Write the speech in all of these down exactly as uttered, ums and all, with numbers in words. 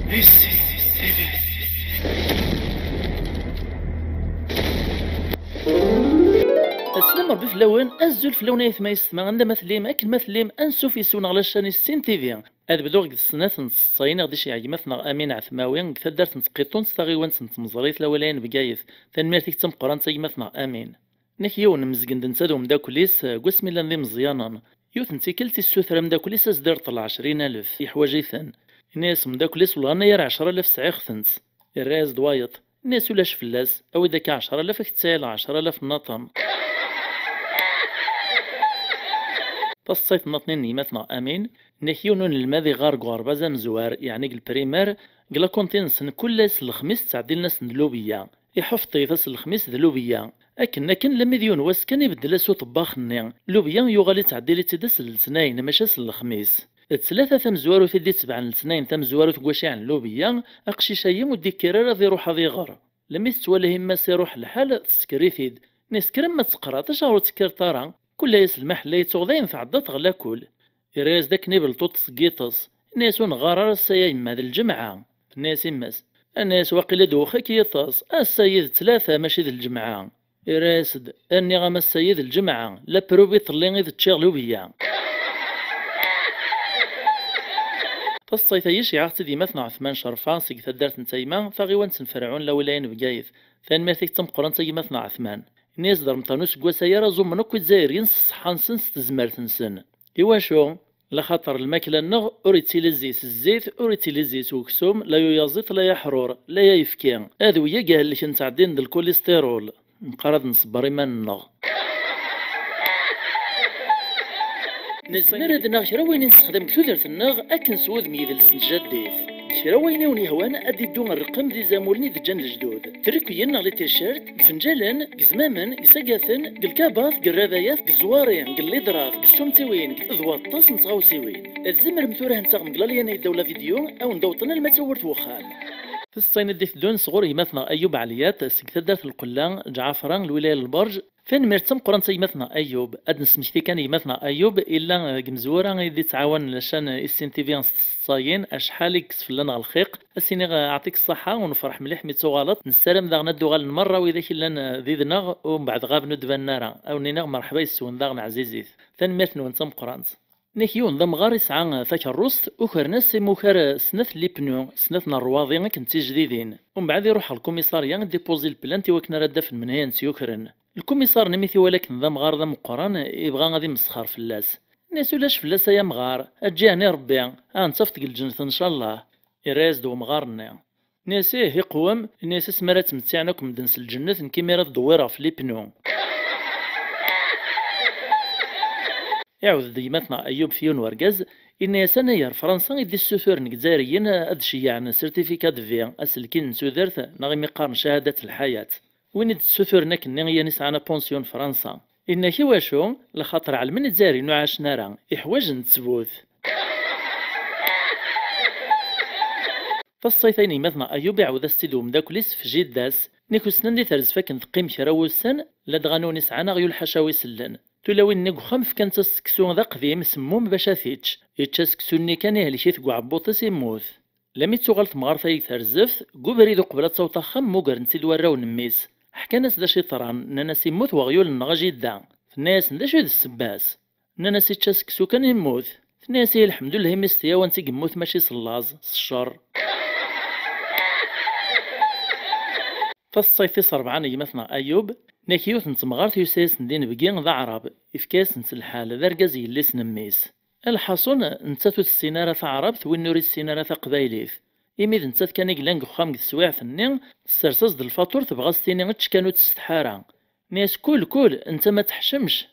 Aslam Rebbi fell-awen, azul fell-awen ay atma yessetma, anda ma tellim, akken ma tellim, ansuf yes-wen ɣer la chaîne Issin T V. Ad bduɣ deg snat n tseṭṭayin i ɣ-d-iceyyeɛ gma-tneɣ Amin Ɛetmawi deg taddart n Tqiṭunt, taɣiwant n Tmeẓrit, lawilaya n Bgayet. Tanemmirt-ik d tameqqrant a gma-tneɣ Amin. Nek yiwen mezgen-d netta d umeddakel-is, eh, deg wasmi llan d imeẓyanen. Yiwet n tikkelt issuter ameddakel-is ad s-d-ireṭṭel ɛecrin alef, yeḥwaǧ-iten. Yenna-yas umeddakel-is: "Wellah, annayer ɛecra alaf sɛiɣ-tent." Irra-yas-d wayeḍ, yenna-yas: "Ulac fell-as, awi-d akka ɛecra alaf, ad k-ttayaleɣ ɛecra alaf nnaṭen." Taṣṣayt nnaṭnin n yemma-tneɣ Amin, nek yiwen unelmad iɣar deg uɣerbaz amezwar, yeɛni deg lprimer, deg lakunti-nsen kul ass n lexmis ttɛeddilen-asen-d lubeyya. Iḥufeṭ-it ass n lexmis d lubeyya. Akken, akken, lammi d yiwen wass kan ibeddel-as uṭebbax-nni. Lubeyya yuɣal ittɛeddil-itt-id ass n letnayen, mačči ass n lexmis. D tlata tamezwarut i d-ittebɛen letnayen tamezwarut deg waciɛen n lubeyya, aqcic-ayi ur d-ikkir ara ad iruḥ ad iɣer. Lammi tettwali yemma-s iruḥ lḥal, tesker-it-id. Nesker am ma teqraḍ, acuɣer ur tekkireḍ ara? Kul ass lmaḥella yettuɣ dayen tɛeddaḍ ɣer lakul. Irra-yas-d akken ibelṭuṭ seg yiṭes. Yenna-yas: "Ur neɣɣar ara ass-a a yemma, d lǧemɛa." Tenna-yas yemma-s, tenna-yas: "Waqila d wexxak yiṭes, ass-a d tlata mačči d lǧemɛa." Irra-yas-d: "Nniɣ-am ass-a d lǧemɛa, la preuve iḍelli i d-ččiɣ lubeyya." Taṣṣayt-ayi ceyɛeɣ-tt-id yemma-tneɣ Ɛetman Cerfa seg taddart n Tayma, taɣiwant n Ferɛun, lawilaya n Bgayet. Tanemmirt-ik d tameqqrant a gma-tneɣ Ɛetman. Yenna-yas-d Remṭan useggas-ayi ara ẓummen akk Izzayriyen s ṣṣeḥḥa-nsen s tezmert-nsen. Iwacu? Laxaṭer lmakla-nneɣ ur ittili zzi-s zzit, ur ittili zzi-s uksum, la yuyaẓiṭ, la aḥrur, la ayefki. Adwi-agi hellken ttɛeddin-d lkulistirul. Neqqar ad nṣebber iman-nneɣ. Nezmer ad naɣ kra wayen i nessexdam deg tudert-nneɣ akken s wudem yidles n tjaddit. Kra wayen i wen-yehwan ad d-iddu rrqem d izamulen i d-ǧǧan lejdud. Trikuyin neɣ les t-shirts, deg ifenǧalen, deg izmamen, deg isagaten, deg lkabaṭ, deg rrabayat, deg ẓẓwari, deg lliḍrat, deg ssumtiwin, deg, d waṭas n tɣawsiwin. Tzemrem tura ad ten-taɣem deg lalyan yeddaw la vidéo, a wen-d-awṭen alma d tawwurt n wexxam. Tiseḍsayin i d-iteddun sɣur gma-tneɣ Ayub Ɛliyat seg taddart n Lqella, Ǧɛafra, lwilaya n Lberǧ. Tanemmirt d tameqqrant a gma-tneɣ Ayub. Ad d-nesmekti kan gma-tneɣ Ayub, illa deg imezwura i d-ittɛawan la chaîne Issin T V s tiseḍsayin, acḥal i yekkes fell-aneɣ lxiq. Ad s-iniɣ, eh, aɛṭik ṣṣaḥa, u nefreḥ mliḥ mi tuɣaleḍ. Nessaram daɣen ad d-uɣalen merra widak i llan, eh, did-neɣ, u mbeɛd ɣaben ur d-banen ara. A wen-iniɣ merḥba yes-wen daɣen ɛzizit. Tanemmirt-nwen d tameqqrant. Nek yiwen d amɣar isɛa, eh, takerrust, ukren-as imukar, eh, snat n lipnu, snat n rrwaḍi akken d tijdidin. U mbeɛd iruḥ ɣer lkumisarya ad d-ipuẓi lplant i wakken ara d-afen menhi n tt-yukren. Lkumisar-nni mi t-iwala akken d amɣar d ameqqran, ibɣa ad imesxer fell-as. Nni-as: "Ulac fell-as ay amɣar, eǧǧ yeɛni Rebbi, ad nettaf deg lǧennet ncallah." Irra-yas-d wemɣar-nni. Nni-as: "Ih, iqwem." Nni-as: "Asmi ara ttmettiɛen akk medden s lǧennet, nekk imir ad dewwireɣ ɣef lipnu." Iɛawed-d gma-tneɣ Ayub f yiwen wergaz, inna-yas: "Anayer Fransa i d-issuturen deg Izzayriyen ad d-ceyyɛen certificat de vie, aselkin n tudert, neɣ imi qqaren cahadat lḥayat. Win i d-tessuturen akkenni i yan isɛan apensyon n Fransa." Inna-k: "Iwacu? Lxaṭer ɛelmen Izzayriyen ur ɛacen ara, iḥwaǧen ttbut." Taṣṣayt-a n gma-tneɣ Ayub iɛawed-as-tt-id umeddakel-is f jidda-s, nek ussnan di terzef akken teqqim kra wussan, ladɣa nwen isɛan aɣyul ḥaca wi sellen. Tulawin-nni deg uxxam fkant-as seksu d aqdim semmum bac ad t-ičč. Ičča seksu-nni kan, ihlek-it deg uɛebbuṭ-is, immut. Lami d-tuɣal temɣart-ayi deg terzeft, deg ubrid uqbel ad taweḍ axxam, mmugren-tt-id warraw n mmi-s. Ḥkan-as d acu yeḍran, nnan-as: "Immut weɣyul-nneɣ a jidda." Tenna-yasen: "D acu i d ssebba-s?" Nnan-as: "Ičča seksu kan, immut." Tenna-yas: "Ihi lḥemdullah imi s tyawant i yemmut, mačči s llaẓ, s cceṛ." Taṣṣayt tis ṛebɛa n gma-tneɣ Ayub, nek yiwet n temɣart yusa-yasen-d inebgi d aɛrab, ifka-yasen-tt lḥal, d argaz n yelli-s n mmi-s. Lḥaṣun, nettat ur tessin ara taɛrabt, win ur issin ara taqbaylit. Imi d nettat kan i yellan deg uxxam deg teswiɛt-nni, tessers-as-d lfaṭur, tebɣa s-tini: "Ečč kan, ur ttsetḥa ara." Nni-as: "Kul, kul, netta ma teḥcemc."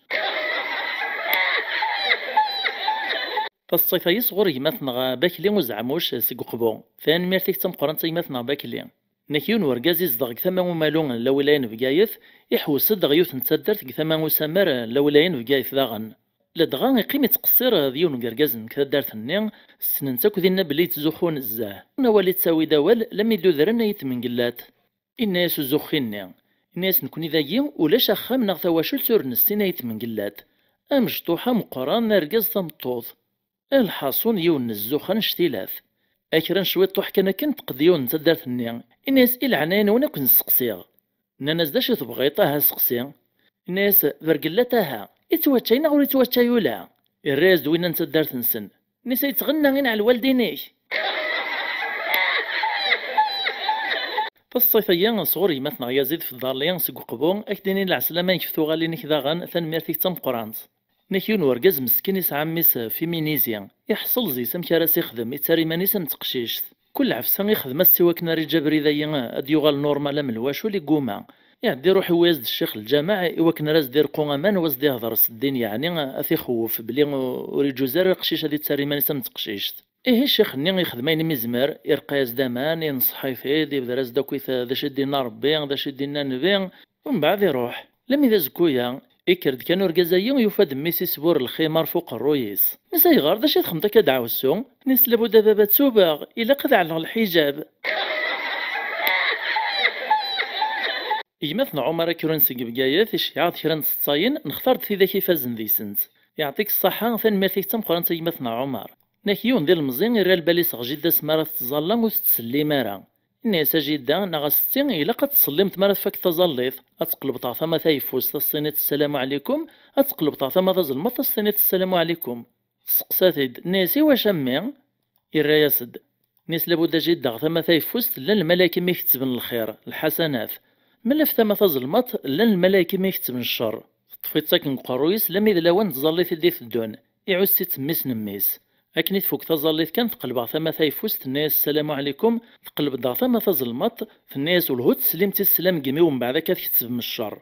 Taṣṣayt-ayi sɣur gma-tneɣ Bakli Uzeɛmuc seg Uqbu. Tanemmirt-ik d tameqqrant a gma-tneɣ Bakli. Nek yiwen wergaz izdeɣ deg tama umalu n lawilaya n Bgayet, iḥewwes-d ɣer yiwet n taddart deg tama usamar n lawilaya n Bgayet daɣen. Ladɣa iqqim ittqeṣṣir d yiwen n yergazen deg taddart-nni, ssnen-t akk dinna belli yettzuxxu nezzeh. Awal ittawi-d awal, lammi d-udren ay tmengellat. Inna-yas uzuxxi-nni, inna-yas: "Nekni dagi ulac axxam neɣ tawacult ur nessin ay tmengellat. Amecṭuḥ ameqqran, argaz tameṭṭut." Lḥaṣun, yiwen n zzux annect-ilat. Akra n cwiṭuḥ kan akken teqqed yiwen n taddart-nni. Ini-as: "I leɛnaya-nwen ad ken-sseqsiɣ." Nnan-as: "D acu tebɣiḍ, aha seqsi." Ini-as: "Bergellat aha, ittwaččay neɣ ur ittwaččay ula?" Irra-yas-d winna n taddart-nsen: "Nisa yettɣenna i neɛlwaldinek." Taṣṣayt-agi sɣur gma-tneɣ Yazid Fḍali seg Uqbu, ad k-d-inin lɛeslama-ik f tuɣalin-ik daɣen, tanemmirt-ik d tameqqrant. Nek yiwen urgaz meskin yesɛa mmi-s féminisé, iḥṣel zi-s amek ara s-ixdem, ittarra iman-is am teqcict. Kul lɛefsa ixdem-as-tt i wakken ara iǧǧ abrid-agi ad d-yuɣal normal am lwacul, igguma. Iɛedda iruḥ iwwi-as-d ccix lǧameɛ i wakken ara as-d-irqu aman u as-d-ihder s ddin, yeɛni ad t-ixewwef belli ur iǧuz ara aqcic ad ittarra iman-is am teqcict. Ihi ccix-nni ixdem ayen imi izmer, irqa-yas-d aman, inṣeḥ-it-id, ibder-as-d akkit d acu i d-inna Rebbi, d acu i d-inna Nnbi, umbeɛd iruḥ. Lemmi d azekku-ya, ikker-d kan urgaz-ayi, yufa-d mmi-s isbur lximar f uqerruy-is. Nnes: "Ayɣer, d acu i txedmeḍ akka ddeɛwessu?" Nnes: "Labudd a baba ttubeɣ, ilaq ad ɛelleɣ lḥiǧab." Gma-tneɣ Ɛumar Akrun seg Bgayet iceyyeɛ-d kra n tseḍsayin, nextar-d tidak ifazen deg-sent. Yeɛṭik ṣṣaḥa, tanemmirt-ik d tameqqrant a gma-tneɣ Ɛumar. Nek yiwen d ilemẓi irra lbal-is ɣer jida-s mi ara tettẓalla ur tettsellim ara. Inna-yas: "A jida neɣ a setti, ilaq ad tsellimt mi ara tfak taẓallit, ad tqelbeḍ ɣer tama tayeffust, ad s-tiniḍ ssalamu ɛlikum, ad tqelbeḍ ɣer tama tazelmaḍt, ad s-tiniḍ ssalamu ɛlikum." Testeqsa-t-id, tenna-yas: "I wacu a mmi?" Irra-yas-d, nnes: "Labudd a jida ɣer tama tayeffust llan lmalayek i m-ikettben lxir, lḥasanat. Mela ɣef tama tazelmaḍt llan lmalayek i m-ikettben ccer." Teṭṭef-itt akken deg uqerruy-is, lemmi d lawan n tẓallit i d-iteddun, iɛuss-itt mmi-s n mmi-s. Akken i tfuk taẓallit kan, teqleb ɣer tama tayeffust, tenna-yas: "Ssalamu ɛlikum." Teqleb-d ɣer tama tazelmaḍt, tenna-yas: "Welhu teslimt i sslam gmi umbeɛd akka tkettbem ccer."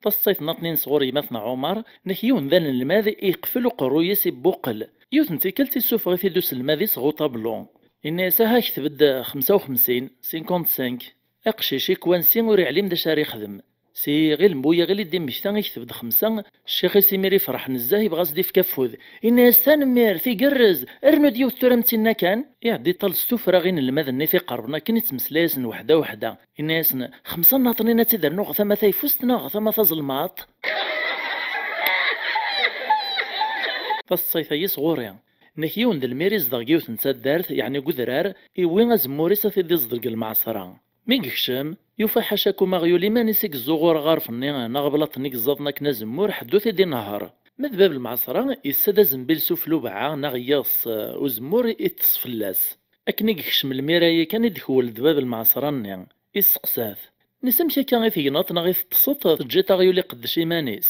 Taṣṣayt nnaṭnin sɣur gma-tneɣ Ɛumar, nek yiwen d anelmad iqfel uqerruy-is ibuqel. Yiwet n tikkelt issufeɣ-it-id uselmad-is ɣer uṭablu. Inna-yas: "Aha kteb-d xemsa u xemsin, cinquante-cinq." Aqcic ikk wansi ur iɛlim d acu ara ixdem. Si iɣil n bu yiɣil i d-immekta ikteb-d xemsa, ccix-is imir ifreḥ nezzeh, ibɣa ad s-d-ifk afud. Inna-yas: "Tanemmirt, igerrez, rnu-d yiwet tura am tinna kan." Iɛedda iṭal s tuffra inelmaden-nni t-iqerben akken, ittmeslay-asen weḥda weḥda. Inna-yasen: "Xemsa nnaṭnin ad tt-id-rnuɣ ɣer tama tayeffust neɣ ɣer tama tazelmaḍt?" Taṣṣayt-agi sɣur-i. Nek yiwen d lmir izdeɣ deg yiwet n taddart, yeɛni deg udrar, iwwi azemmur-is ad t-id-iẓḍel deg lmeɛṣra. Mi yekcem, yufa ḥacakum aɣyul iman-is i yeẓẓuɣur aɣaref-nni neɣ ablaṭ-nni yeẓẓaḍen akken azemmur, ḥedd ur t-id-inehher. Ma d bab lmeɛṣra, yessa-d azembil s uflubeɛa neɣ yiɣes, eh, uzemmur iṭṭes fell-as. Akken i yekcem lmir-ayi kan i d-ikewwel-d bab lmeɛṣra-nni. Isteqsa-t. Nnes: "Amek akka i tegneḍ neɣ i teṭṭseḍ, teǧǧiḍ aɣyul iqeddec iman-is?"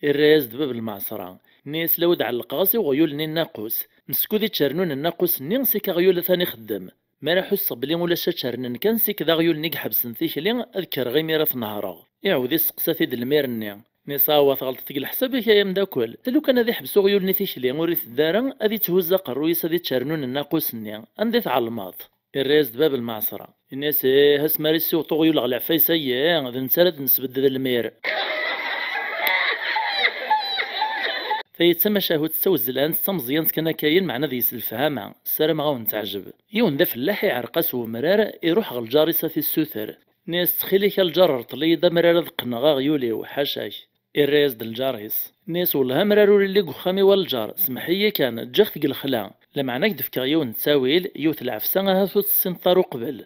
Irra-yas-d bab lmeɛṣra. Nni-as: "Law ad ɛellqeɣ-as i uɣyul-nni nnaqus. Meskud iččernun nnaqus-nni, sik aɣyul atan ixeddem. Mi ara ḥusseɣ belli ulac ačernen kan, sik d aɣyul-nni iḥebsen tikli, ad kkreɣ imir ad t-nehreɣ." Iɛawed isteqsa-t-id lmir-nni. Nni-as: "Awa, tɣelṭeḍ deg leḥsab-ik ay ameddakel. Lukan ad iḥbes uɣyul-nni tikli, ur iteddu ara, ad itthuzz aqerruy-is ad iččernun nnaqus-nni. Anda i tɛelmeḍ?" Irra-yas-d bab lmeɛṣra. Inna-yas: "Ih, asmi ara issiweḍ uɣyul ɣer leɛfayes-ayi, d netta ara d-nesbedded lmir." Tayi d tamacahut d tawezlant, d tameẓyant kan akka-yin, meɛna deg-s lefhama. Ssarameɣ ad wen-teɛjeb. Yiwen d afellaḥ iɛreq-as wemrar, iruḥ ɣer lǧar-is ad t-issuter. Inna-yas: "Ttxil-k a lǧar, rṭel-iyi-d amrar ad qqneɣ aɣyul-iw, ḥaca-k." Irra-yas-d lǧar-is. Inna-yas: "Wellah amrar ur illi deg uxxam-iw a lǧar, semmeḥ-iyi kan, ǧǧiɣ-t deg lexla. Lameɛna ad k-d-fkeɣ yiwen n ttawil, yiwet lɛefsa ahat ur tessineḍ ara uqbel."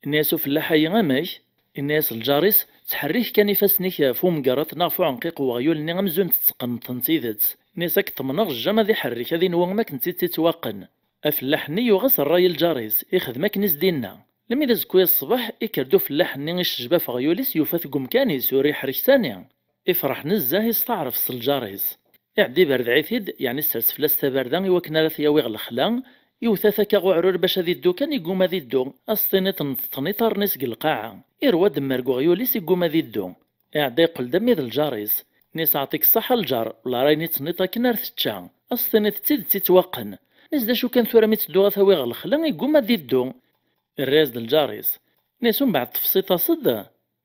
Inna-yas ufellaḥ-ayi: "Amek?" Inna-yas lǧar-is: "Ttḥerrik kan ifassen-ik ɣef umgerreṭ neɣ ɣef uɛenqiq n weɣyul-nni amzun tetteqqneḍ-ten d tidet." Inna-yas: "Ad k-ṭemneɣ, jjam ad iḥerrek, ad inwa am akken d tidet ittwaqqen." Afellaḥ-nni yuɣ-as ṛṛay i lǧar-is, ixdem akken i s-d-inna. Lemmi d azekka-yas ṣṣbeḥ, ikker-d ufellaḥ-nni icejjeb ɣef uɣyul-is, yufa-t deg umkan-is, ur iḥerrek sani. Ifreḥ nezzeh, isteɛref s lǧar-is. Iɛedda iberdeɛ-it-id, yeɛni issers fell-as tabarda i wakken ara t-yawi ɣer lexla, iwta-t akka ɣ uɛrur bac ad iddu kan, igguma ad iddu. Ad s-tiniḍ neṭṭqen iṭarren-is deg lqaɛa. Irwa-d mmer deg uɣyul-is, igguma ad iddu. Iɛedda yeqqel-d ammi d lǧar-is. Inna-yas: "Aɛṭik ṣṣeḥḥa a lǧar, wala ara yi-tiniḍ akken ar tečča. Ad s-tiniḍ d tidet ittwaqqen." Inna-yas: "D acu kan tura mi ttedduɣ ad t-awiɣ ɣer lexla, igguma ad iddu." Irra-yas-d lǧar-is. Inna-yas: "Umbeɛd tefsiḍ-as-d?"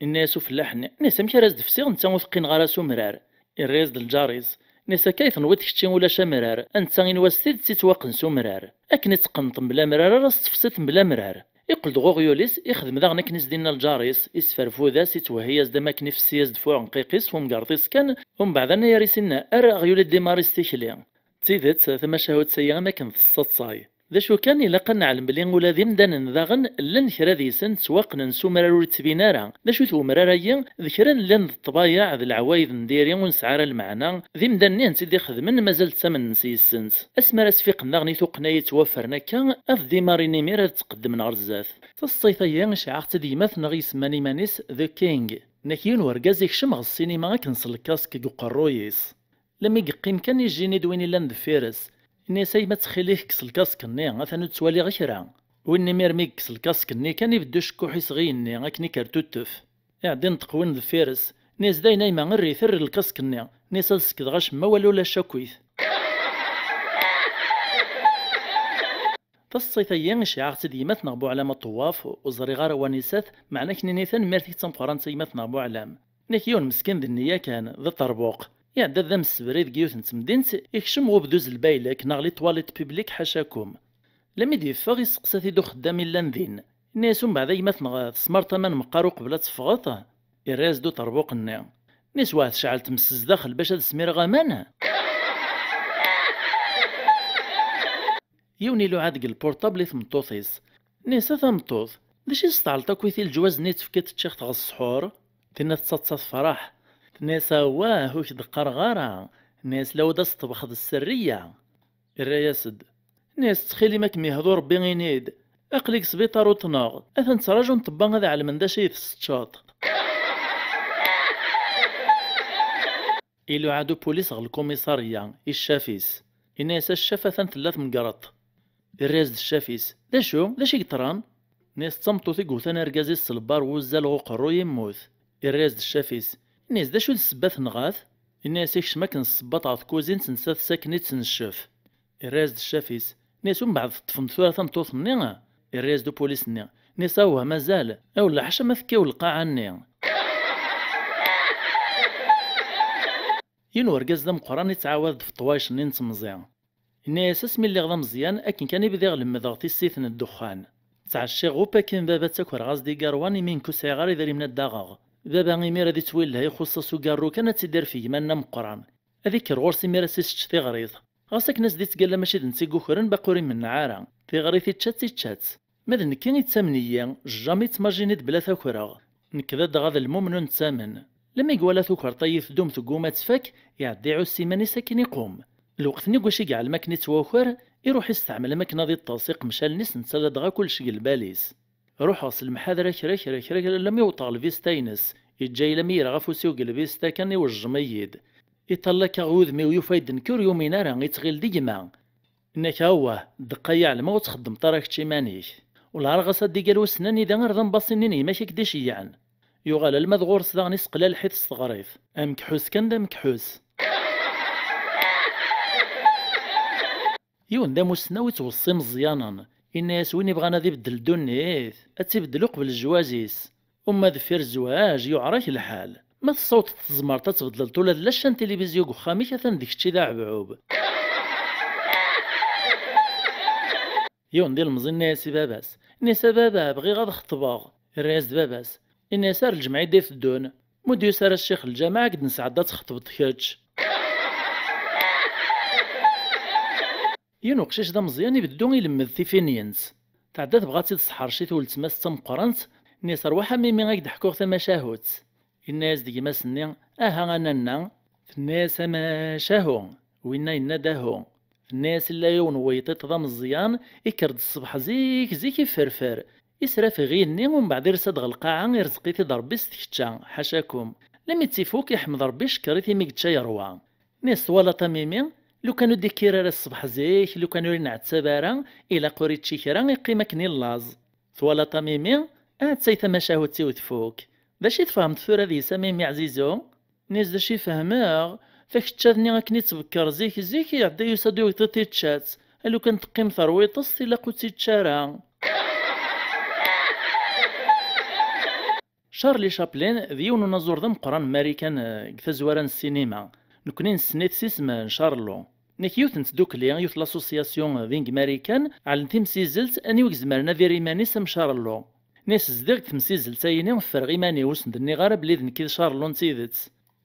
Inna-yas ufellaḥ-nni. Inna-yas: "Amek ara as-d-fsiɣ, netta ur t-qqneɣ ara s umrar?" Irra-yas-d lǧar-is. Inna-yas: "Akka i tenwiḍ kečči ulac amrar, a netta inwa s tidet ittwaqqen s umrar. Akken i tteqqneḍ mebla amrar ara s-tefsiḍ mebla amrar." Iqqel-d ɣer uɣyul-is, ixdem daɣen akken i s-d-inna lǧar-is, isferfud-as, ittwehhi-yas-d am akken ifessi-yas-d f uɛenqiq-is, f umgerḍ-is kan, umbeɛd anayer-is inna: "Err aɣyul i d-imar-is tikli." D tidet, tamacahut-agi am akken tessaẓay. D acu kan, ilaq ad neɛlem belli ula d imdanen daɣen llan kra deg-sen ttwaqqnen s umrar ur yettbin ara. D acu-t wemrar-agi? D kra n llan d ṭṭbayeɛ d leɛwayed n diri ur nesɛi ara lmeɛna, d imdanen i tent-id-ixedmen mazal ttamnen s yis-sent. Asmi ara sfiqen daɣen i tuqqna yettwaffren akka, ad d-imarin imir ad ttqeddmen ɣer zdat. Taseḍsayt-agi iceɛɛeɣ-tt-id gma-tneɣ isemman iman-is The King. Nek yiwen urgaz ikcem ɣer ssinima akken s lkask deg uqerruy-is. Lami yeqqim kan ijini-d win illan deffir-s. Ini-as: "A yemma, ttxil-k, kkes lkask-nni, atan ur ttwaliɣ kra." Win imir mi yekkes lkask-nni kan, ibeddu cekkuḥ-is ɣer igenni akken ikertuttef. Iɛedda ineṭṭeq win deffir-s. Ini-as: "Dayen a yemma, err-it, err lkask-nni." Ini-as: "Ad sekdeɣ acemma wala ulac akkit." Taseḍsayt-agi iceɛɛeɣ-tt-id gma-tneɣ Buɛlam Aṭewwaf, ur ẓriɣ ara wanisat, meɛna knin-i tanemmirt-ik d tameqqrant a gma-tneɣ Buɛlam. Nek yiwen meskin d nniya kan, d aṭerbuq. Iɛedda-d d amsebrid deg yiwet n temdint, ikcem ɣer ubduz n lbaylek neɣ les toilettes publiques ḥacakum. Lami d-yeffeɣ, isteqsa-t-id uxeddam illan din. Inna-yas: "Umbeɛd a gma-tneɣ, tesmart aman meqqar uqbel ad teffɣeḍ?" Irra-yas-d uṭerbuq-nni. Inna-yas: "Wah, tecɛel tmes zdaxel bac ad smireɣ aman?" Yiwen iluɛa deg lpurṭabl i tmeṭṭut-is. Inna-yas: "A tameṭṭut, d acu i testeɛleḍ akk i leǧwaz-nni i tefkiḍ ččiɣ-t ɣer ṣṣḥur?" Tinna tettaḍsa tefreḥ. Tenna-yas: "Awah, ur k-d-qqareɣ ara." Inna-yas: "Lawed ad s-tṭebxeḍ sserriya." Irra-yas-d. Inna-yas: "Ttxil-im, ad kem-yehdu Rebbi, ini-d. Aql-i deg sbiṭar uṭneɣ. Atan ttraǧun ṭṭebba ad ɛelmen d acu i tesseččeḍ." Iluɛa-d upulis ɣer lkumiṣarya, i ccaf-is. Inna-yas: "A ccaf, atan tella tmegreḍt." Irra-yas-d ccaf-is: "D acu? D acu i yeḍran?" Inna-yas: "D tameṭṭut i yewwten argaz-is s lbar wuzzal ɣer uqerruy, immut." Irra-yas-d ccaf-is: Inna-yas: "D acu d ssebba tenɣa-t?" Inna-yas: "Ikcem akken s ssebbaṭ ɣer tkuzint, nettat sakin i tt-neccef." Irra-yas-d ccaf-is: "Inna-yas: Umbeɛd teṭṭfem tura tameṭṭut-nni?" Irra-yas-d upulis-nni: "Inna-yas: Awah, mazal. Awella ḥaca ma tekkiw lqaɛa-nni." Yiwen urgaz d ameqqran ittɛawad-d f ṭṭwayec-nni n temẓi. Inna-yas: "Asmi lliɣ d ameẓyan, akken kan i bdiɣ lemmdeɣ tissit n ddexxan. Ttɛecciɣ ɣup akken baba ttakreɣ-as-d igarwan imi nekk ur sɛiɣ ara idrimen ad d-aɣeɣ. Baba imir ad ittwillah ixuṣṣ-as ugarru kan ad tt-id-iref gma-nni ameqqran. Ad ikker ɣur-s imir ad s-isečč tiɣrit. Ɣas akken as-d-ittgalla mačči d netta i yukren, baqi ur imenneɛ ara. Tiɣrit ičča-tt, ičča-tt. Ma d nekki ittamen-iyi, jamais ttmajini-d bla takreɣ. Nekk d adɣaḍ lmumen ur nettamen. Lami iwala tukert-a i teddum tegguma ad tfak, iɛedda iɛuss iman-is akken iqum. Lweqt-nni deg wacu i yeɛlem akken ittwaker, iruḥ isteɛmel am akken ad iṭṭes iqemcalen-is netta ladɣa kullec deg lbal-is. Ruḥeɣ s lemḥadra kra kra kra kra alammi wwḍeɣ lbista-ines. Yeǧǧa-yi lami yerɣa afus-iw deg lbista kan iwejjem-iyi-d. Iṭallak-aɣ wudem-iw yufa-yi-d nekk ur yumin ara, ittɣil d gma. Inna-k: "Awah, ddeqqa-yi ɛelmeɣ ur txeddmeḍ ara kečč iman-ik. Ulɛerɣ-as ad d-igal wissen anida ar d ambaṣi-nni n gma-k i k-d-iceyyɛen." Yuɣal alma d ɣur-s daɣen iseqla lḥif s teɣrit. Amekḥus kan d amekḥus. Yiwen d amussnaw ittweṣṣi imeẓyanen. Inna-yas: "Win ibɣan ad ibeddel ddunit, ad tt-ibeddel uqbel zzwaǧ-is. Uma deffir zzwaǧ, yuɛer-ak lḥal. Ma tessawḍeḍ tzemreḍ ad tbeddleḍ ula d lacca n tilibizyu deg uxxam-ik, atan d kečč i d aɛebɛub." Yiwen d ilemẓi inna-yas i baba-s. Inna-yas: "A baba, bɣiɣ ad xeṭbeɣ." Irra-yas-d baba-s. Inna-yas: "Ar lǧemɛa i d-iteddun. Ma ur d-yusi ara ccix n lǧameɛ, ad k-d-nesɛedda ad txeṭbeḍ kečč." Yiwen uqcic d ameẓyan ibeddu ilemmed tifinyent. Tɛedda tebɣa ad tt-id-sḥerci weltma-s d tameqqrant, inna-yas: "Rwaḥ a Mimi, ad k-d-ḥkuɣ tamacahut." Inna-yas-d gma-s-nni: "Aha a nanna." Tenna-yas: "Amacahu." Winna yenna-d: "Ahu." Tenna-yas: "Illa yiwen n weyṭiṭ d ameẓyan, ikker-d ṣṣbeḥ zik zik iferfer. Israf iɣi-nni, umbeɛd irsa-d ɣer lqaɛa, irzeq-it-id Ṛebbi s tkečča, ḥacakum. Lami tt-ifuk, iḥmed Ṛebbi, icekker-it imi yečča yerwa." Nni-as: "Twalaḍ a Mimi, lukan ur d-ikkir ara ṣṣbeḥ zik, lukan ur inɛettab ara, ilaq ur ičči kra, iqqim akken i llaẓ. Twalaḍ a Mimi, aɛettay tamacahut-iw tfuk. D acu i tfehmeḍ tura deg-s a Mimi ɛzizu?" Nni-as: "D acu i fehmeɣ? Takeččat-nni akken i ttbekker zik zik, iɛedda yusa-d uyṭiṭ ičča-tt. A lukan teqqim terwiṭ-s, ilaq ur tt-ičči ara." Charlie Chaplin d yiwen unaẓur d ameqqran n Marikan, eh, deg tazwara n ssinima. Nekni nessen-it s isem n Charlot. Nek yiwet n tdukli, yiwet n l'association din deg Marikan, ɛellen timsizzelt aniwa i izemren ad irr iman-is am Charlot. Nni-as: "Zdiɣ deg temsizzelt-ayini, ffreɣ iman-iw, ur sen-d-nniɣ ara belli d nekk i d Charlot n tidet.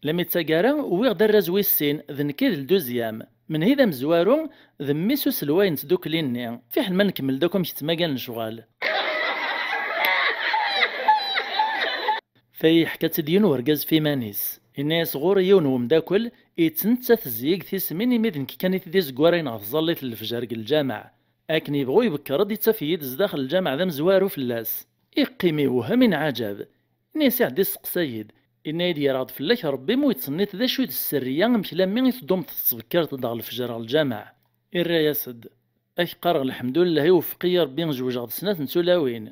Lami d taggara, wwiɣ-d arraz wis sin, d nekk i d lduzyam. Menhi d amezwaru, d mmi-s uselway n tdukli-nni. Fiḥel ma nkemmel-d akk amek ttmagan lecɣal. Tayi yeḥka-tt-id yiwen urgaz f iman-is. Yenna-yas: ɣur-i yiwen wemdakel, yettnettat zzig tismin imi d nekk kan i t-id-izegwarayen ɣef tẓallit n lefjer deg lǧameɛ. Akken yebɣu ibekker-d, ittaf-iyi-d zdaxel lǧameɛ d amezwaru fell-as. Iqqim iwhem inɛaǧab. Yenna-yas: iɛedda isteqsa-yi-d. Yenna-yi-d: yerɣ-d fell-ak Rebbi mi ur yettṣennit d acu i d sserriya, amek lammi i teddumeḍ tettbekkireḍ-d ɣer lefjer ɣer lǧameɛ? Irra-yas-d: ak qqareɣ lḥemdullah, iwefeq-iyi Rebbi, zewjeɣ d snat n tulawin.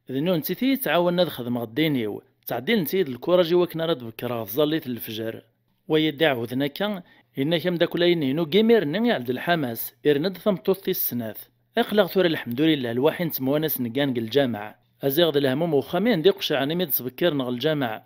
D nunti i yi-yettɛawanen ad xedmeɣ ddin-iw, ttɛeddilent-iyi-d lkuraj i wakken ara d-bekkreɣ tẓallit n lefjer. Wagi d-iɛawden akka, yenna-k ameddakel-agi-inu deg imir-nni iɛedda lḥamas, irna-d tameṭṭut tis snat. Aql-aɣ tura lḥemdulillah lwaḥi nettemwanas neggan deg lǧameɛ. Aziɣ d lehmum uxxam i n-d-iqecɛen imi d-ttbekkiren ɣer lǧameɛ.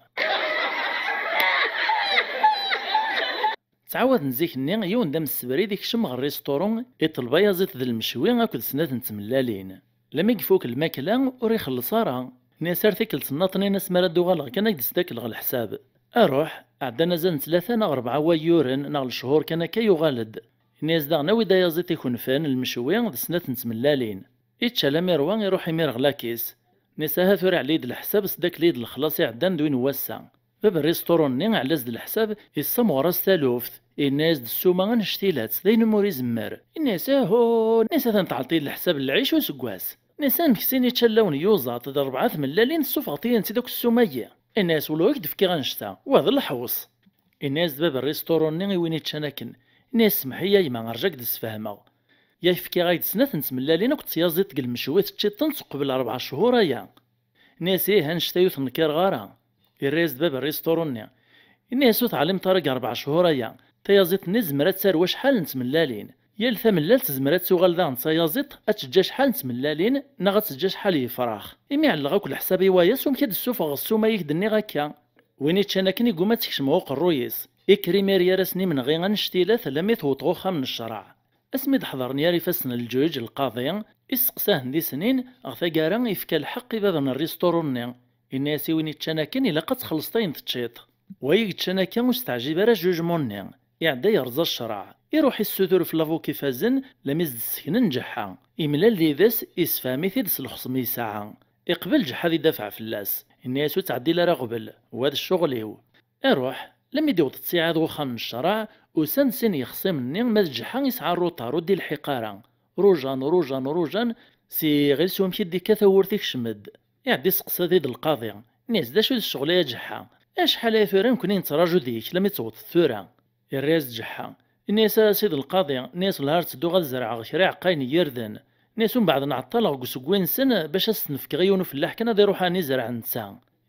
Ttɛawaden zik-nni, yiwen d amsebrid ikcem ɣer rrisṭuru, iṭleb ayaẓiḍ d lmecwi akked snat n tmellalin. Lami ifuk lmakla, ur ixelleṣ ara. Nni-as ar tikkelt nnaṭnin asmi ara d-uɣaleɣ kan ad k-d-sdakleɣ leḥsab. Aruḥ, ɛeddan azal n tlata neɣ rebɛa wayyuren neɣ lechur kan akka yuɣal-d. Nni-as daɣen awi-d ayaẓiḍ ikenfen, lmecwi d snat n tmellalin. Ičča lami irwa, iruḥ imir ɣer lakis. Nni-as aha tura ɛli-d leḥsab, sdakel-iyi-d lexlaṣ iɛeddan d win n wass-a. Bab n rrisṭuru-nni ɛla-s-d leḥsab, issamɣer-as taluft, yenna-yas-d ssuma annect-ilatt, d ayen umi ur izemmer. Yenna-yas ahu, nni-as atan tɛelṭ-iyi-d leḥsab n lɛic useggas. Nni-as amek sin iččallawen n yuẓaṭ d rebɛa tmellalin tessufɣeḍ-iyi-tent-id akk ssuma-agi? Yenna-yas wala ur k-d-fkiɣ annect-a, wa d leḥwes. Yenna-yas-d bab n rrisṭuru-nni i win iččan akken, yenna-yas semmeḥ-iyi a gma, rju ad k-d-sfehmeɣ. Yak fkiɣ-ak-d snat n tmellalin akked tyaẓiḍt deg lmecwi teččiḍ-tent qbel rebɛa chur aya. Nni-as ih, annect-a ur t-nkireɣ ara. Irra-yas-d bab n rrisṭuru-nni. Nni-as ur teɛlimeḍ ara deg rebɛa chur aya, tayaẓiḍt-nni tezmer ad tarew acḥal n tmellalin. Yal tamellalt tezmer ad tuɣal daɣen d tayaẓiḍt, ad teǧǧ acḥal n tmellalin, neɣ ad teǧǧ acḥal n yefrax. Imi ɛelleɣ akk leḥsab i waya, s wamek ad d-ssufɣeɣ ssuma i k-d-nniɣ akka? Win iččan akken iguma ad tekcem ɣer uqerruy-is. Ikker imir gar-asen imenɣi annect-ilat, almi tewweḍ ɣer uxxam n ccreɛ. Asmi d-ḥeḍren gar ifassen n lǧuǧ, lqaḍi, isteqsa-hen di snin, ɣer taggara ifka lḥeqq i bab n rrisṭuru-nni. Yenna-yas i win iččan akken ilaq ad txellṣeḍ ayen teččiḍ. Wa i yeččan akka ur s-teɛjib ara jugement-nni. Iɛedda yerẓa ccreɛ. Iruḥ issutur f lavuka ifazen, lami s-d-sseknen Ǧeḥḥa. Imlal yid-s, issefhem-it-id s lexṣem yesɛa. Iqbel Ǧeḥḥa ad idafeɛ fell-as. Yenna-yas ur ttɛeddil ara ɣbel, wa d ccɣel-iw. Iruḥ, lami d-iwweḍ ttiɛad ɣer uxxam n ccreɛ, usan-d sin yexṣimen-nni, ma d Ǧeḥḥa yesɛa rruṭar ur d-ilḥiq ara. Rujan, rujan, rujan, s iɣil s wamek i d-ikka tawwurt ikcem-d. Iɛedda isteqsa-t-id lqaḍi, nni-as d acu d ccɣel-a a Ǧeḥḥa? Acḥal aya tura nekkni nettraǧu deg-k, lami d-tewwḍeḍ tura. Irra-yas-d Ǧeḥḥa, nni-as a sidi lqaḍi, nni-as lhar ttedduɣ ad zerɛeɣ kra iɛeqqayen n yirden. Nni-as umbeɛd nɛeṭṭaleɣ deg usewwi-nsen bac ad s-ten-fkeɣ i yiwen ufellaḥ kan ad iruḥ ad izereɛ netta.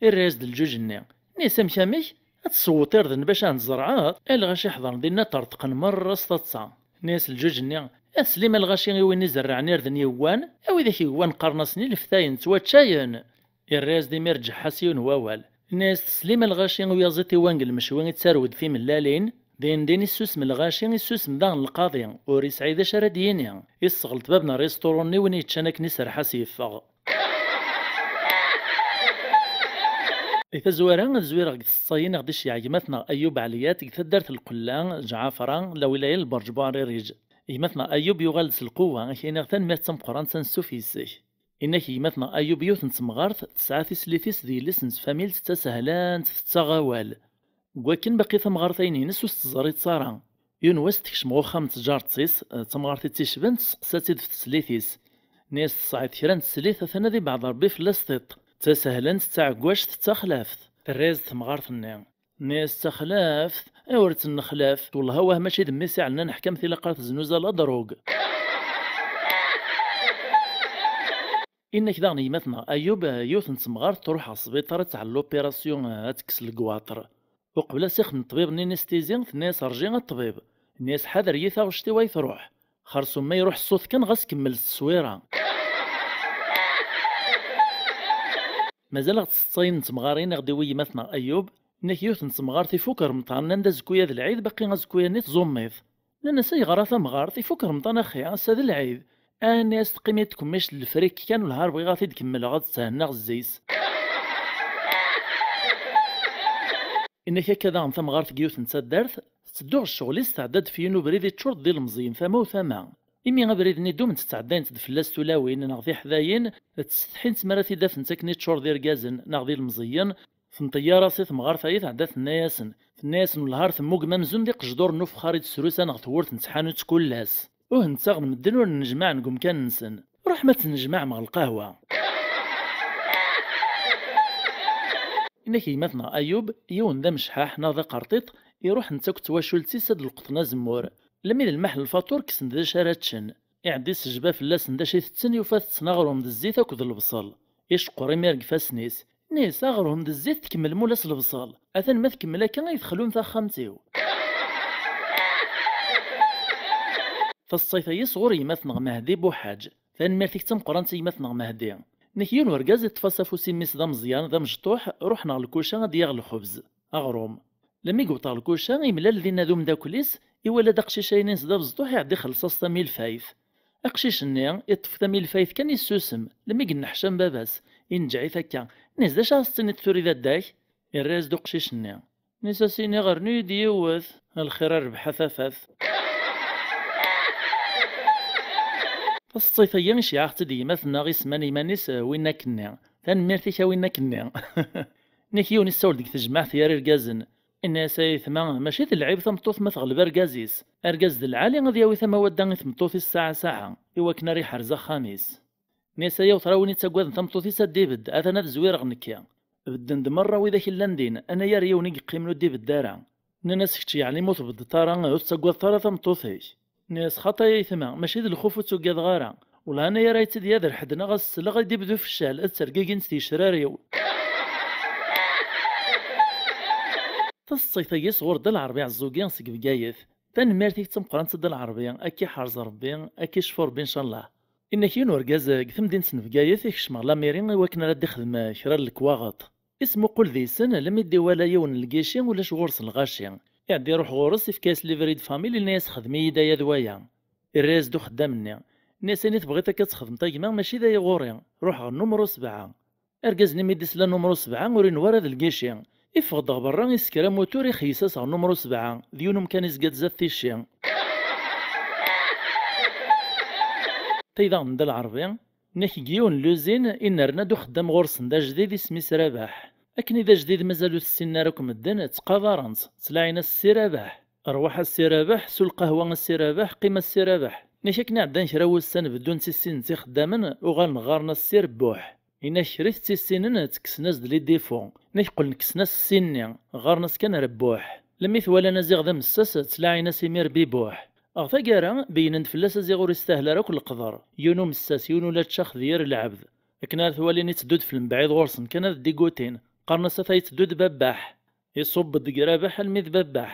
Irra-yas-d lǧuǧ-nni, nni-as amek amek? Ad tessewweḍ irden bac ad ten-tzerɛeḍ? A lɣaci ḥeḍren dinna ṭerṭqen merra s taḍsa. Nni-as lǧuǧ-nni, a teslim a lɣaci i win izerrɛen irden yewwan, a widak yewwan qqaren-asen ileftayen ttwaččayen. Irra-yas-d imir Ǧeḥḥa s yiwen wawal. Nni-as teslim a lɣaci i uyaẓiḍ iwan deg lmecwi i d tarew-d timellalin? Din din issusem lɣaci, issusem daɣen lqaḍi, ur yesɛi d acu ara d-yini. Isseɣleṭ bab n rrisṭuru-nni win yeččan akken iserreḥ-as yeffeɣ. Di tazwara, ad zwireɣ deg tseḍsa-yi neɣ d iceyyeɛ gma-tneɣ Ayub Ɛliyat deg taddart n Lqella, Ǧɛafra, lawilaya n Lberǧ Buɛririǧ. Gma-tneɣ Ayub yuɣal-d s lqewwa, ad k-iniɣ tanemmirt d tameqqrant ansuf yes-k. Inna-k gma-tneɣ Ayub yiwet n temɣart, tesɛa tislit-is d yelli-s n tfamilt d tasehlant, tettaɣ awal. Deg wakken baqi tamɣart ayen-ines ur s-teẓriḍ ara. Yiwen wass tekcem ɣer uxxam n tǧaret-is, d tamɣart i tt-icban, testeqsa-tt-id ɣef teslit-is. Nni-as tesɛiḍ kra n teslit, atan ad ibeɛd Rebbi fell-as tiṭ. D tasehlant, d taɛeggact, d taxlaft. Terra-yas-d temɣart-nni. Nni-as d taxlaft, aywer ttnexlaf, wellah awah mačči d mmi-s iɛelnan ḥkam tilaq ara teznuz ala drug. Inna-k daɣen gma-tneɣ Ayub, yiwet n temɣart truḥ ɣer sbiṭar ad tɛell l'opération, ad tekkes legwaṭr. Uqbel ad s-ixdem ṭṭbib n inistizi, tenna-yas rji a ṭṭbib. Nni-as ḥader yit taɣect-iw ay truḥ. Xersum ma iruḥ ṣṣut kan ɣas kemmel s tteswira. Mazal ɣ tseḍsayin n temɣarin i ɣ-d-iwi gma-tneɣ Ayub, inna-k yiwet n temɣart ifuk remṭan, nnan-d azekka-ya d lɛid, baqi azekka-ya-nni tẓummit. Nnan-as ayɣer a tamɣart, ifuk remṭan axi, ass-a d lɛid. Nni-as teqqim-id tkemmict n lefrik kan, wellah ar bɣiɣ ad t-id-kemmleɣ ad thennaɣ zzi-s. Inna-k akka daɣen tamɣart deg yiwet n taddart, Tedduɣ ccɣel-is, tɛedda-d f yiwen ubrid iččur-d d ilemẓiyen tama u tama. Imi abrid-nni ddum ttɛeddayent-d fell-as tulawin neɣ tiḥdayin, ttsetḥint mi ara t-id-afent akken iččur d irgazen neɣ d ilemẓiyen, tenṭeyyaṛ-as i temɣart-ayi, tɛedda tenna-yasen, tenna-yasen wellah ar temmugem amzun d iqejduren n ufexxar i d-srusan ɣer tewwurt n tḥanut kul ass. Uh, nettaɣen medden ur nnejmaɛen deg umkan-nsen. Ruḥem ad tennejmaɛem ɣer lqahwa. Inak yemma-tneɣ Ayub, yiwen d amecḥaḥ neɣ d aqerṭiṭ, iruḥ netta akked twacult-is ad d-leqṭen azemmur. Lemmi d lmaḥ n lfaṭur kksen-d d acu ara ččen. Iɛedda isejba fell-asen d acu itetten, yufa tetten aɣrum d zzit akked lebṣel. Iceqqer imir deg ifassen-is. Nni-as aɣrum d zzit tkemmlem ula s lebṣel. Atan ma tkemmel akka ay texlum taxxamt-iw. Taṣṣayt-agi sɣur yemma-tneɣ Mehdi Buḥaǧ. Tanemmirt-ik d tameqqrant a yemma-tneɣ Mehdi. Nek yiwen urgaz iṭṭef-as afus i mmi-s d ameẓyan, d amecṭuḥ, ruḥen ɣer lkuca ad d-yaɣ lxebz, aɣrum. Lami yewweḍ ɣer lkuca, imlal dinna d umeddakel-is, iwala-d aqcic-ayen-ines d abezṭuḥ, iɛedda ixelleṣ-as tamilfayt. Aqcic-nni iṭṭef tamilfayt kan, issusem, lami yenneḥcam baba-s, inǧeɛ-it akka, nni-as d acu ara s-tiniḍ tura i dadda-k? Irra-yas-d uqcic-nni. Nni-as a s-iniɣ rnu-yi-d yiwet, a lxir a rrbeḥ a tafat. Taseḍsayt-agi iceyyeɛ-aɣ-tt-id yemma-tneɣ isemman iman-is, eh, Winnak-nni. Tanemmirt-ik a Winnak-nni. Nek yiwen issawel deg tejmaɛt gar irgazen. Inna-yas ay aytma, mačči d lɛib tameṭṭut ma teɣleb argaz-is. Argaz d lɛali ad yawi tamawadda i tmeṭṭut-is saɛa saɛa, i wakken ara iḥrez axxam-is. Nni-as ay awter a win ittaggaden tameṭṭut-is ad d-ibedd, atan ad zwireɣ nekki. Bedden-d merra widak i llan din, anayer yiwen i yeqqimen ur d-ibedd ara. Nnan-as kečč yeɛni ma ur tbeddeḍ ara, ur tettaggadeḍ ara tameṭṭut-ik. Nni-as xaṭi ay aytma, mačči d lxuf ur ttuggadeɣ ara. Wellah anayer ay tt-id-yader ḥedd neɣ ad s-sleɣ ad d-ibdu feccal, ad ttergigint tgecrar-iw. Taseḍsayt-agi sɣur Dda Lɛerbi Ɛeẓẓugi seg Bgayet. Tanemmirt-ik d tameqqrant a Dda Lɛerbi, ad k-iḥrez Rebbi, ad k-icfu Rebbi ncallah. Inna-k yiwen urgaz deg temdint n Bgayet ikcem ɣer lamiri i wakken ara d-ixdem kra n lekwaɣeḍ. Ismuqul deg-sen, almi d-iwala yiwen n lgici ulac ɣur-s lɣaci. Iɛedda iruḥ ɣur-s, ifka-yas livret de famille, yenna-yas xdem-iyi-d aya d waya. Irra-yas-d uxeddam-nni. Nni-as ayen i tebɣiḍ akka ad txedmeḍ a gma, mačči d aya ɣur-i. Ruḥ ɣer numru sebɛa. Argaz-nni mi d-isla numru sebɛa ur inwa ara d lgici. Iffeɣ-d ɣer berra, isker amutur, ixeyyes-as ɣer numru sebɛa. D yiwen umkan izga-d zdat ticci. Tay daɣen Dda Lɛerbi, nnek deg yiwen n luzin i nerna-d uxeddam ɣur-sen d ajdid, isem-is Rabaḥ. Akken i d ajdid mazal ur t-ssinen ara akk medden, ttqadaren-t, ttlaɛin-as Ssi Rabaḥ. Rwaḥ a Ssi Rabaḥ, su lqahwa a Ssi Rabaḥ, qqim a Ssi Rabaḥ. Nnek akken i ɛeddan kra wussan beddun ttissinen-t ixeddamen, uɣalen ɣɣaren-as Ssi Rebbuḥ. Inak kra i t-ttissinen, ttekksen-as-d les défauts. Inak qqlen kksen-as ssi-nni, ɣɣaren-as kan Rebbuḥ. Lmi t-walan aziɣ d amessas, ttlaɛin-as imir Bibuḥ. Ɣer taggara, beyynen-d fell-as aziɣ ur istahel ara akk leqder. Yiwen umessas, yiwen ula d cax d yir lɛebd. Akken ara t-walin itteddu-d f lembaɛid ɣur-sen kan ad d-igutin. Qqaren-as ata itteddu-d Babbaḥ. Iṣubb-d deg Rabaḥ almi d Babbaḥ.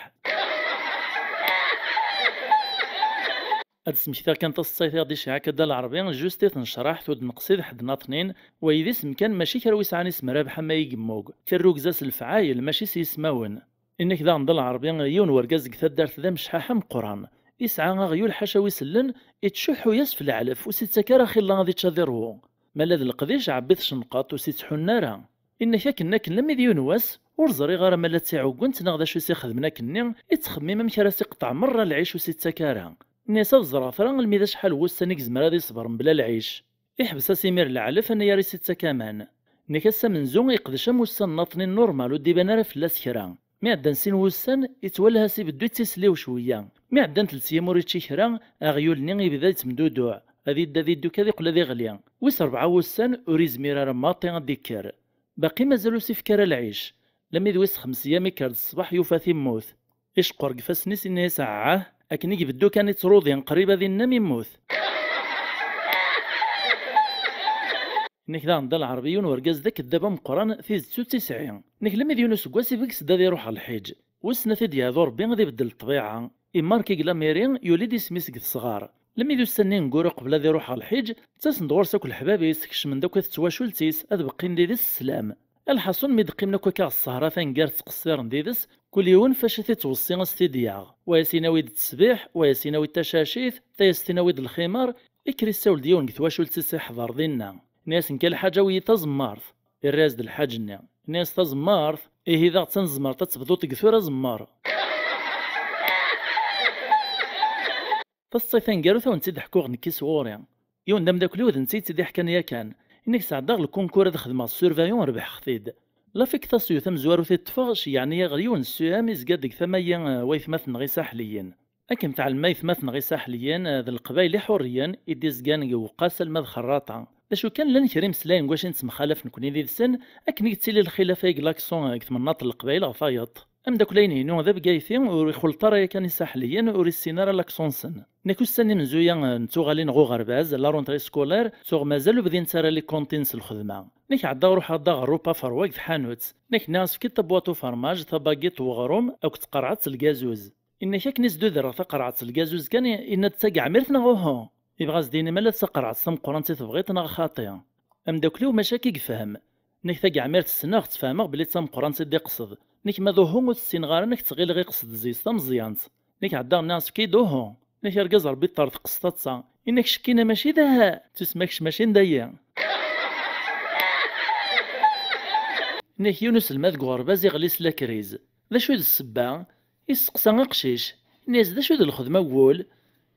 Ad d-smektiɣ kan taseḍsayt i ɣ-d-iceyyeɛ akka Dda Lɛerbi, juste i t-necraḥ, ur d-neqsid ḥedd naṭnin, wayi d isem kan, mačči kra wi sɛan isem Rabaḥ ama i yemmug. Tirrugza s lefɛayel, mačči s yismawen. Inna-k daɣen Dda Lɛerbi, yiwen wergaz deg taddart d amecḥaḥ ameqqran. Isɛa aɣyul ḥaca wi sellen, ittcuḥḥu-yas f leɛlef, ur s-ittak ara xilla ad ičč ad iṛwu. Ma la d leqdic, ɛebbi-t cenqaṭ, ur s-ittḥunn ara. Inna-k akken akken lammi d yiwen wass, ur ẓriɣ ara ma la tt-iɛuggent neɣ d acu i s-ixedmen akkenni, ittxemmim amek ara s-iqeṭṭeɛ merra lɛic ur s-ittak ara. Nni-as ad ẓreɣ tura almi d acḥal n wussan i yezmer ad iṣber mebla lɛic. Iḥbes-as imir leɛlef anayer i s-ittak aman. Nnek ass amenzu iqdec am ussan n aṭnin normal ur d-iban ara fell-as kra. Mi ɛeddan sin wussan, ittwalha-s ibeddu ittisliw cwiyya. Mi ɛeddan telt yyam ur ičči kra, aɣyul-nni ibda yettemduduɛ. Ad iddu, ad iddu, kad iqqel ad iɣli. Wis rebɛa wussan, ur izmir ara maṭi ad d-ikker. Baqi mazal ur s-ifka ara lɛic. Lami d wis xems yyam ikker-d ṣṣbeḥ yufa-t immut. Iceqqer deg ifassen-is, inna-yas ɛah, akken i ibeddu kan ittruḍi, qrib ad innam immut. Inna-k daɣen Dda Lɛerbi yiwen urgaz d akeddab ameqqran, tidet ur tt-isɛi. Inna-k lami d yiwen useggas ibges-d ad iruḥ ɣer lḥiǧ. Wissen ad t-id-yeɛdu Rebbi ad ibeddel ṭṭbiɛa. Imark-ig lamiri, yuli-d isem-is deg tesɣar. Lami d ussan-nni ineggura uqbel ad iruḥ ɣer lḥiǧ, ttasen-d ɣur-s akk leḥbab-is, kecmen-d akk at twacult-is, ad beqqin did-s sslam. Lḥaṣun, mi d-qqimen akk akka ɣer ṣṣehra taneggart ttqeṣṣiren did-s, kul yiwen fac i t-ittweṣṣi a s-t-id-yaɣ. Wa a s-inawi-d ttesbiḥ, wa a s-inawi-d tacacit, ta a s-tinawi-d lximar, ikker issawel-d yiwen deg twacult-is iḥḍer dinna. Inna-yas nekk a lḥaǧ awi-yi tazemmart. Irra-yas-d lḥaǧ-nni. Inna-yas tazemmart? Ihi daɣ d tanezmart ad tebduḍ deg tura zemmer. Taseḍsayt taneggarut, ad wen-tt-id-ḥkuɣ nekki s ɣur-i. Yiwen d ameddakel-iw, d netta i tt-id-iḥkan yakan. Inna-k sɛeddaɣ lkunkur ad xedmeɣ surveillant, rbeḥeɣ-t-id. Lafik tasuyut tamezwarut i ṭṭfeɣ, ceyyɛen-iyi ɣer yiwen n ssuyam izga deg tama-yi, eh, waytmaten-nneɣ isaḥliyen. Akken tɛelmem aytmaten-nneɣ isaḥliyen, eh, d leqbayel iḥurriyen i d-izgan deg uwqas alma d xerraṭa. D acu kan, llan kra imeslayen deg wacu i nettemxalaf nekni did-sen, akken i yettili lxilaf-agi n lakṣun deg tmennaḍt n leqbayel ɣer tayeḍ. Ameddakel-inu d abgayti, ur ixulleṭ ara yakan isaḥliyen, ur issin ara lakṣun-nsen. Nekk ussan imenzuya, eh, n tuɣalin ɣer uɣerbaz, la rentrée scolaire, tuɣ mazal ur bdint ara les cantines s lxedma. Nekk ɛeddaɣ ruḥeɣ-d ɣer Rupa Ferwag d tḥanut. Nekk nniɣ-as efk-id tabwaṭ ufermaj, tabagiṭ n weɣrum akked tqerɛet n lgazuz. Inna-k akken i s-d-udreɣ taqerɛet n lgazuz kan, i-, inna-d d tageɛmirt neɣ uhu? Yebɣa s-d-yini ma la d taqerɛet tameqqrant i tebɣiḍ neɣ xaṭi. Ameddakel-iw mačči akka i yefhem. Nekk tageɛmirt ssneɣ-tt, fehmeɣ belli d tameqqrant i d-iqsed. Nekk ma d uhu ur tt-ssineɣ ara, nekk ttɣileɣ iqsed zzis tameẓyant. Nekk ɛeddaɣ nniɣ-as efk-iyi-d uhu. Nekk argaz Rebbi ṭṭerḍqes taḍsa. Inna-k cekkina mačči d aha, tusma kečč mačči n dayi. Inna-k yiwen uselmad deg uɣerbaz iɣli s lakriz. D acu i d ssebba? Isteqsa aqcic, inna-yas d acu d lxedma n wul?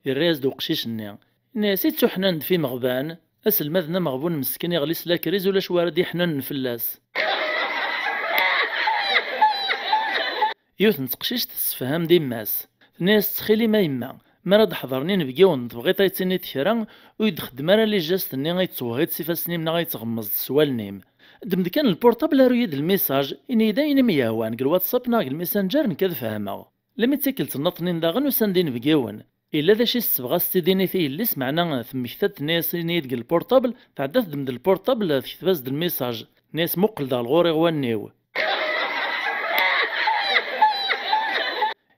Irra-yas-d uqcic-nni, inna-yas ittuḥnan-d f imeɣban. Aselmad-nni ameɣbun meskin iɣli s lakriz, ulac wi ara d-iḥnunen fell-as. Yiwet n teqcict tessefham-d yemma-s. Tenna-yas ttxil-m a yemma, mi ara d-ḥeḍren inebgiwen tebɣiḍ ad yi-d-tiniḍ kra, ur yi-d-xeddem ara les gestes-nni ay tettwehhiḍ s ifassen-im neɣ ay teɣemmẓeḍ s wallen-im. Ddem-d kan lpurṭabl, aru-yi-d lmisaj, ini-yi-d ayen i m-yehwan deg lwatsapp neɣ deg lmisanǧer, nekk ad fehmeɣ. Lmi d tikkelt nnaṭnin daɣen usan-d inebgiwen. Yella d acu i s-tebɣa s-tt-id-tini i yelli-s, meɛna temmekta-d tenna-yas ini-yi-d deg lpurṭabl, tɛedda teddem-d lpurṭabl tekteb-as-d lmisaj, tenna-yas muqel-d ɣer ɣur-i ɣwanni-w.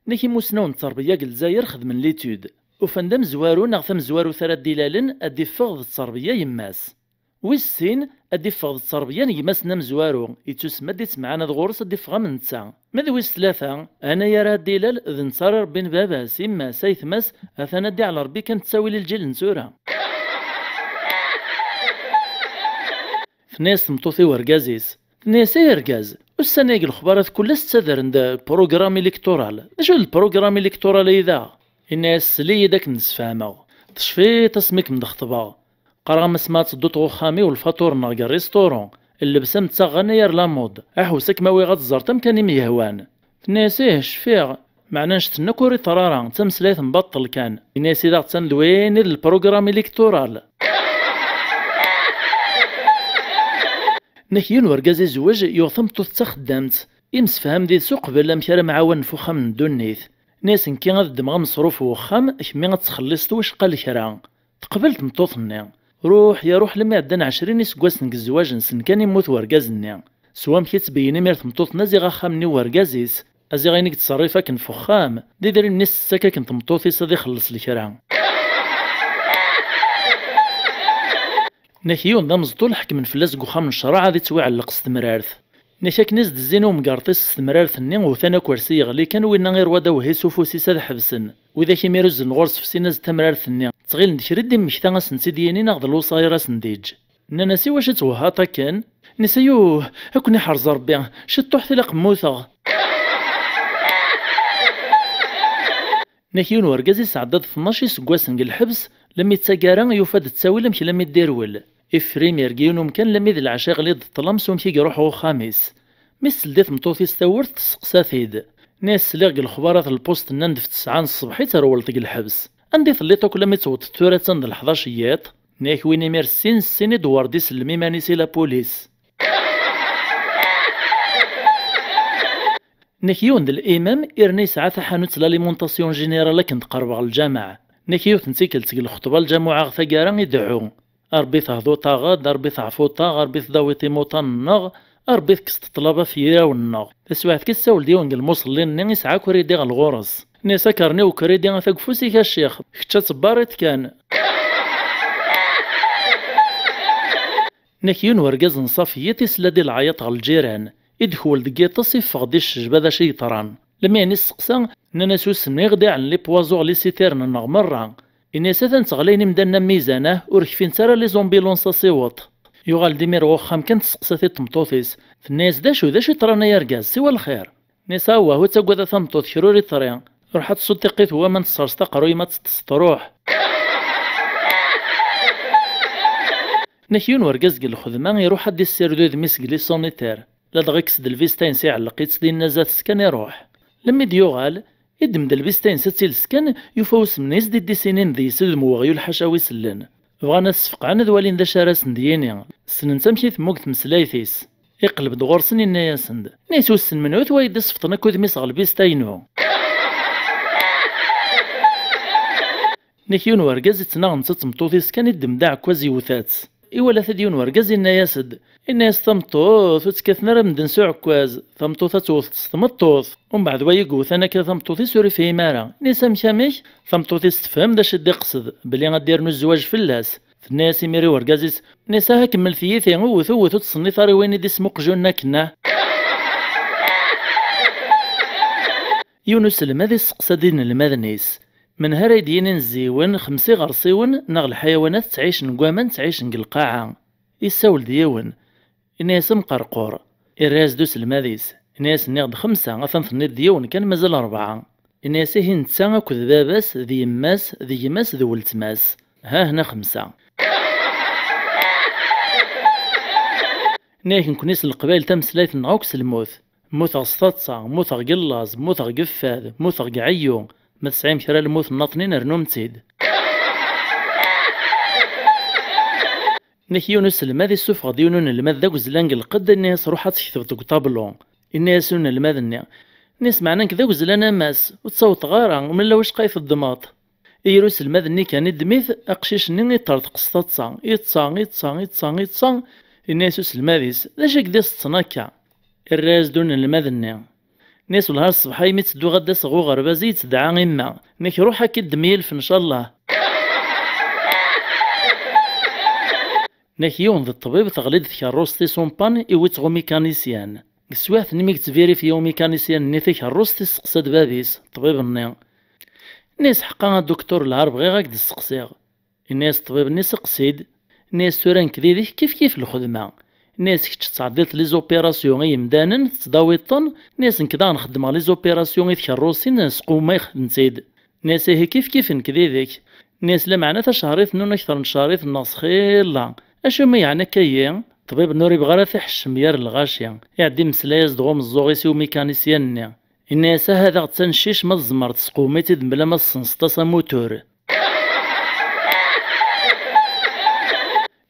Nekk imusnawen n tterbiya deg Lezzayer xedmen l'étude. Ufan-d amezwaru neɣ tamezwarut ara d-ilalen ad d-iffeɣ d tterbiya yemma-s. Wis sin, ad d-iffeɣ d tterbiya n gma-s n amezwaru, yettusemma-d ittemɛanad ɣur-s ad d-iffeɣ am netta. Ma d wis tlata, anayer ara d-ilal, d netta ara irebbin baba-s, yemma-s, aytma-s, atan ad d-iɛel Rebbi kan ttawil i lǧil n tura. Tenna-yas tmeṭṭut i urgaz-is, tenna-yas ay argaz, ussan-agi lexbarat kullas ttadren-d programme électoral. D acu d lprogramme électoral-ayi daɣ? Inna-yas sel-iyi-d ad kem-d-sfehmeɣ. Tecfiḍ asmi kem-d-xeṭbeɣ? Qqareɣ-am asma ad tedduḍ ɣer uxxam-iw, lfaṭur-nneɣ deg rrisṭuṛu, llebsa-m d taɣa anayer la mode. Aḥewwes ad kem-awiɣ ad teẓreḍ amkan i m-yehwan. Tenna-yas ih cfiɣ, meɛna annect-nni akk ur iḍerru ara, d tameslayt n baṭṭel kan. Yenna-yas i daɣ attan d win i d lprogramme électoral. Nek yiwen urgaz izewwej yuɣ tameṭṭut d taxeddamt, imsefham did-s uqbel amek ara mɛawanen f uxxam n ddunit. Nni-as nekki ad ddmeɣ ameṣruf n wexxam, kemmi ad txelliṣeḍ wacqa lekra. Teqbel tmeṭṭut-nni. Ruḥ ya ruḥ, lemmi ɛeddan ɛecrin iseggasen deg zzwaǧ-nsen kan immut wergaz-nni. S wamek i ttbeyyin imir tmeṭṭut-nni ziɣ axxam-nni n wergaz-is, a ziɣ ayen i yettṣerrif akken f uxxam, d idrimen i s-tettak akken tmeṭṭut-is ad ixelleṣ lekra. Nek yiwen d ameẓṭul ḥekmen fell-as deg uxxam n ccreɛ ad ittwiɛelleq s temrart. Nek akken i s-d-zzin umgerṭ-is s temrart-nni, wtan akersi yeɣli kan, winna irwa-d awehhi s ufus-is ad ḥebsen. Widak imir uzzlen ɣur-s fsin-as-d tamrart-nni, ttɣilen d kra i d-immekta a sen-tt-id-yini neɣ d lewṣaya ara sen-d-iǧǧ. Nnan-as iwacu twehhaḍ akken? Nni-as ayuh, ad ken-iḥrez Rebbi, ciṭṭuḥt ilaq mmuteɣ. Nek yiwen urgaz isɛedda-d tnac iseggasen deg lḥebs, lemmi d taggara yufa-d ttawil amek lammi d-irwel. Iffer imir deg yiwen umkan lammi d lɛecc iɣli-d ṭṭlam s wamek i iruḥ ɣer uxxam-is. Mi s-teldi tmeṭṭut-is tawwurt, testeqsa-t-id. Nni-as sliɣ deg lexbarat n lpust nnan-d f tesɛa n ṣṣbeḥ i terwleḍ deg lḥebs. Anda i telliḍ akk lammi d tewwḍeḍ tura attan d leḥdac n yiḍ? Nni-ak win imir sin sin i d-werḍ isellem iman-is i la police. Nek yiwen d limam, irna yesɛa taḥanut n l'alimentation générale akken d-qerbeɣ lǧameɛ. Nek yiwet n tikkelt seg lxeṭba lǧamuɛa ɣer taggara ideɛɛu. A Rebbi tehduṭ-aɣ-d, a Rebbi teɛfuḍ-aɣ, a Rebbi tdawiḍ imuṭan-nneɣ, a Rebbi tekkseḍ ṭṭlaba f yirawen-nneɣ. Taswiɛt kan tessawel-d yiwen deg lmuṣellin-nni yesɛa akridi ɣer lɣur-s. Nni-as akarni ukridi ata deg ufus-ik a ccix, kečč ad tebbariḍ kan. Nek yiwen urgaz n ṣafi yiṭ isla-d i leɛyaṭ ɣer lǧiran. I d-kwel deg yiṭes iffeɣ-d iccejba d acu yeḍran. Lemmi i s-steqsa, nnan-as usmen i ɣ-d-iɛlen les poisons ɣer les citernes-nneɣ merra. Ini-as atan ttɣlayen imdanen am mizan ah, ur kfint ara les ambulances asiweṭ. Yuɣal-d imir ɣer uxxam kan testeqsa-t-id tmeṭṭut-is. Tenna-yas d acu, d acu yeḍran ay argaz, siwa lxir. Nni-as awah ur ttagad a tameṭṭut kra ur yeḍri. Ruḥ ad tessuḍ tiqqit n waman, tesserseḍ aqerruy-im ad teṭṭseḍ, ruḥ. Nek yiwen urgaz deg lxedma iruḥ ad d-issired udem-is deg lisanitaire, ladɣa ikkes-d lvista-ines iɛelleq-itt dinna zdat-s kan iruḥ. Lemmi d-yuɣal, iddem-d lvista-ines ad tt-iles kan, yufa usmen-is d-iddisinin deg-s udem n weɣyul ḥaca wi sellen. Bɣan ad sfeqɛen ad walin d acu ara sen-d-yini. Ssnen-tt amek i temmug tmeslayt-is. Iqleb-d ɣur-sen, inna-yasen-d: "Nni-s, wissen menhu-t wa i d-isefṭen akk udem-is ɣer lbista-inu?" Nek yiwen wergaz ittnaɣ netta d tmeṭṭut-is kan, iddem-d aɛekkaz iwta-tt. Iwala-t-id yiwen wergaz, inna-yas-d, inna-yas: "Tameṭṭut ur tt-kkaten ara medden s uɛekkaz, tameṭṭut ad tewteḍ s tmeṭṭut." Umbeɛd wa i yewtan akka tameṭṭut-is ur ifhim ara. Inna-yas: "Amek, amek?" Tameṭṭut-is tefhem d acu i d-iqsed, belli ad d-irnu zzwaǧ fell-as. Tenna-yas imir i urgaz-is, tenna-yas: "Aha, kemmel tiyita, wwet, wwet, ur ttṣennit ara i wayen i d-isem uqjun-nni akken-a." Yiwen uselmad isseqsa-d inelmaden-is: "Menhu ara yi-d-yinin zziwen, xemsa iɣersiwen, neɣ lḥayawanat ttɛicen deg waman, ttɛicen deg lqaɛa?" Issawel-d yiwen, inna-yas: "Amqerqur." Irra-yas-d uselmad-is, inna-yas: "Nniɣ-d xemsa, atan tenniḍ-d yiwen kan, mazal rebɛa." Inna-yas: "Ihi netta akked baba-s d yemma-s d gma-s d weltma-s, ha hna xemsa." Inna-yak: "Nekni s Leqbayel tameslayt-nneɣ akk s lmut. Mmuteɣ s taḍsa, mmuteɣ deg llaẓ, mmuteɣ deg ffad, mmuteɣ deg ɛeyyu. Ma tesɛim kra n lmut nnaṭnin, rnum-tt-id." Nek yiwen uselmad issufeɣ-d yiwen unelmad d agezlan deg lqedd, inna-yas: "Ruḥ ad tektbeḍ deg uṭablu." Inna-yas unelmad-nni, inna-yas: "Meɛna nekk d agezlan a mass, ur ttawṭeɣ ara, mella wacqa i teddmeḍ?" Iyir uselmad-nni kan iddem-it, aqcic-nni iṭṭerḍeq s taḍsa, iṭṭa, iṭṭa, iṭṭa, iṭṭa. Inna-yas uselmad-is: "D acu i k-d-iseṭṭen akka?" Irra-yas-d unelmad-nni, inna-yas: "Wellah ar ṣṣbeḥ, imi ttedduɣ ad d-aseɣ uɣerbaz i yi-ttedɛa imma. Nek ruḥ ad k-iddem yilef, ncallah." Nek yiwen d ṭṭbib, teɣli-d tkerrust-is umpan, iwwi-tt ɣer umikanisyan. Deg teswiɛt-nni mi yettvirifiya umikanisyan-nni takerrust, isteqsa-d bab-is, ṭṭbib-nni. Inna-yas: "Ḥeqqa a duktur, lɛar bɣiɣ ad k-d-steqsiɣ." Inna-yas ṭṭbib-nni: "Seqsi-d." Inna-yas: "Tura nekk d yid-k kif kif lxedma." Inna-yas: "Kečč tettɛeddiḍ les opérations i yemdanen, tettdawiḍ-ten." Inna-yas: "Nekk daɣen xeddmeɣ les opérations i tkerrusin, sqewmayeɣ-tent-id." Inna-yas: "Ihi kif kif nekk d yid-k." Inna-yas: "Lameɛna tacehrit-nni akter n tcehrit-nneɣ s xilla. Acu ma yeɛni akka-yi?" Ṭṭbib-nni ur yebɣi ara ad t-iḥeccem gar lɣaci. Iɛedda imeslay-as-d ɣer umeẓẓuɣ-is i umikanisyan-nni. Inna-yas: "Aha daɣ d taneccict, ma tzemreḍ sqewm-itt-id mebla ma tessenseḍ-as amutur."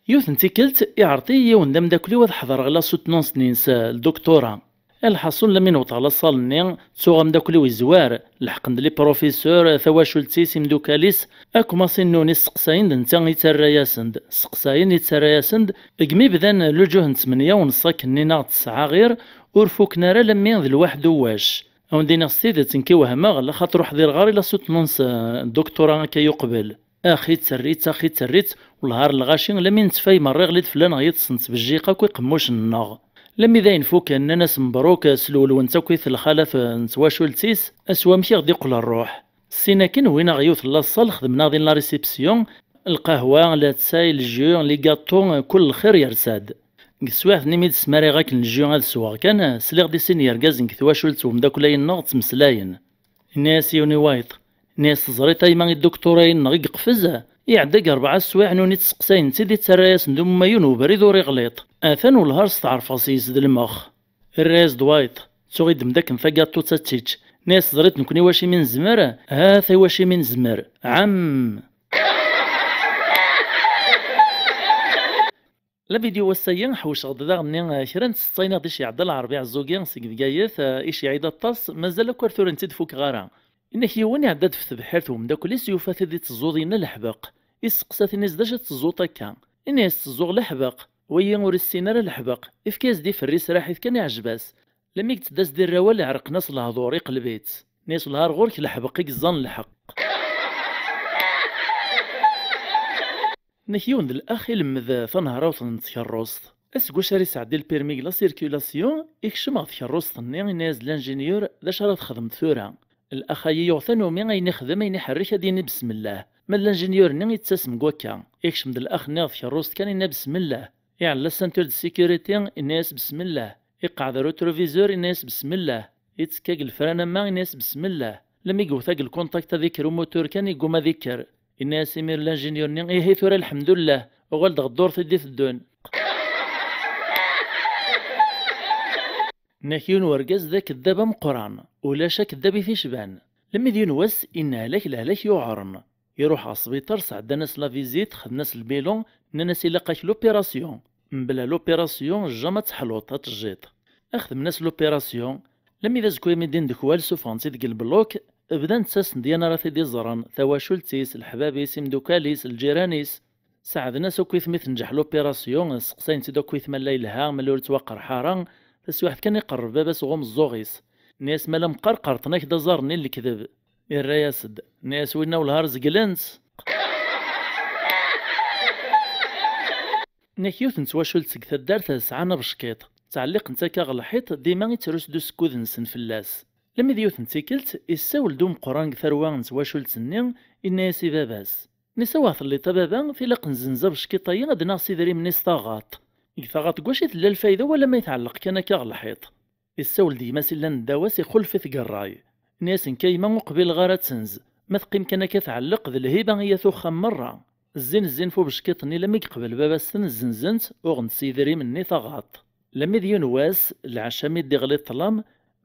Yiwet n tikkelt, iɛreḍ-iyi yiwen d ameddakel-iw ad ḥeḍreɣ la soutenance-nni-ines, eh, lduktura. Lḥaṣun, lammi newweḍ ɣer laṣal-nni, ttuɣ ameddakel-iw yezwar, leḥqen-d les professeurs, tawacult-is, imdukal-is, akk masin-nni iseqsayen d netta i yettarra-yasen-d, seqsayen, yettarra-yasen-d, deg mi bdan lǧuh n tmenya u nṣa akken-nni neɣ tesɛa ɣir, ur fuken ara lammi d lwaḥed uwac. Ad wen-d-iniɣ s tidet, nekk i wehmeɣ, laxaṭer ur ḥdireɣ ara i la soutenance, eh, n dduktura akka i uqbel. Axi tterrit, axi tterrit, wellah ar lɣaci, lammi nettfay merra iɣli-d fell-aneɣ yiṭes n ttbejjiq akk iqemmucen-nneɣ. Lammi d ayen fuken, nnan-as mebruk s lwelwent akk i telxalat n twacult-is, s wamek i ɣ-d-iqqel rruḥ. Ssin akken, wwin-aɣ yiwet n laṣal, xedmen-aɣ din la réception, lqahwa, latay, lju, les gâteaux, kul lxir yersa-d. Deg teswiɛt-nni mi d-smariɣ akken lju ad sweɣ kan, sliɣ-d i sin yergazen deg twacult n umeddakel-ayi-nneɣ ttmeslayen. Inna-yas yiwen i wayeḍ, inna-yas: "Teẓriḍ a yemma, i dduktur-ayi-nneɣ i yeqfez, iɛedda deg rebɛa swayeɛ nuni ttseqsayen-tt-id, ittarra-yasen-d ummayun ubrid ur iɣliṭ. Atan wellah ar steɛrfeɣ s-yes d lmex." Irra-yas-d wayeḍ, ttuɣ iddem-d akken tagaṭut ad tt-ičč. Inna-yas: "Teẓriḍ nekni wacimi nezmer? Ha-t-a wacimi nezmer. Ɛam!" La vidéo ass-agi, ḥewceɣ-d daɣen-nni, eh, kra n tseṭṭayin i ɣ-d-iceyyeɛ Dda Lɛerbi Ɛezzugi seg Bgayet, eh, iceyyeɛ-d aṭas, mazal akk ar tura ur tt-id-fukeɣ ara. Inna-k yiwen iɛedda-d ɣef tebḥirt n umeddakel-is, yufa-t-id itteẓẓu dinna leḥbeq. Isseqsa-t, inna-s: "D acu tteẓẓuḍ akka?" Inna-yas: "Tteẓẓuɣ leḥbeq." Wagi ur issin ara leḥbeq, ifka-yas-d iferri sraḥit kan, iɛjeb-as. Lammi yetteddu-as di rrawal, ɛerqen-as lehdur, iqleb-itt. Inna-yas: "Wellah ar ɣur-k leḥbeq i yeẓẓan lḥeqq." Nek yiwen d lax ilemmed tanehrawt n tkerrust. Aseggas ara yesɛeddi lpirmi deg la circulation, ikcem ɣer tkerrust-nni, inna-yas-d l'ingénieur: "D acu ara txedmeḍ tura?" Lax-agi yuɣ tanumi, ayen ixdem, ayen iḥerrek, ad yini besmellah. Ma d l'ingénieur-nni yettasem deg wakka. Ikcem-d lax-nni ɣer tkerrust kan, inna: "Besmellah." Iɛella ceinture de sécurité, inna-yas: "Besmellah." Iqeɛɛed rétroviseur, inna-yas: "Besmellah." Ittekka deg lefran ama, inna-yas: "Besmellah." Lemmi yewwet-ak lkunṭakt ad ikker umutur kan, yegguma ad ikker. Yenna-yas imir linjinyur-nni: "Ihi tura lḥemdullah, uɣal-d ɣer ddurt i d-iteddun." Nnak yiwen wergaz d akeddab ameqqran, ulac akeddab i t-icban. Lemmi d yiwen wass, inna lehlak lehlak yuɛren. Iruḥ ɣer sbiṭar, sɛeddan-as la visite, xedmen-as lbilu, nnan-as: "Ilaq-ak l'opération. Mebla l'opération, jamais ad teḥluḍ, ad tejjiḍ." Xedmen-as l'opération. Lemmi d azekka mi d-in dekwal, suffɣen-tt-id deg lbluk, bdan ttasen-d yan ara t-id-iẓren, tawacult-is, leḥbab-is, imdukal-is, lǧiran-is. Saɛden-as akkit mi tenǧeḥ l'opération, seqsayen-tt-id akkit ma la yelha, ma la ur yettwaqerḥ ara. Taswiɛt kan iqerreb baba-s ɣer umeẓẓuɣ-is. Nni-as: "Ma la meqqar qerṭen-ak-d aẓar-nni n lekdeb." Irra-yas-d. Nni-as: "Winna welhar zeglen-tt." Nnak yiwet n twacult seg taddart sɛan abeckiṭ, ttɛelliqen-tt akka ɣer lḥiṭ, dima ittrus-d usekkud-nsen fell-as. Lemmi d yiwet n tikkelt, issawel-d umeqqran deg tarwa n twacult-nni, inna-yas i baba-s: "Nni-as, awah telliḍ a baba, tilaq nzenz abeckiṭ-ayi ad naɣ s idrimen-is taɣaṭ. Deg taɣaṭ deg wacu i tella lfayda wala ma itɛelleq kan akka ɣer lḥiṭ?" Issawel-d gma-s illan ddaw-as, ixulef-it deg ṛṛay. Inna-yas: "Nekk a yemma ur qbileɣ ara ad tenz. Ma teqqim kan akka tɛelleq, d lhiba i at uxxam merra. Zzin zzin f ubeckiṭ-nni, lammi yeqbel baba-s-ten, zzenzen-tt, uɣen-tt s yidrimen-nni taɣaṭ." Lammi d yiwen wass, lɛecca mi d-iɣli ṭṭlam,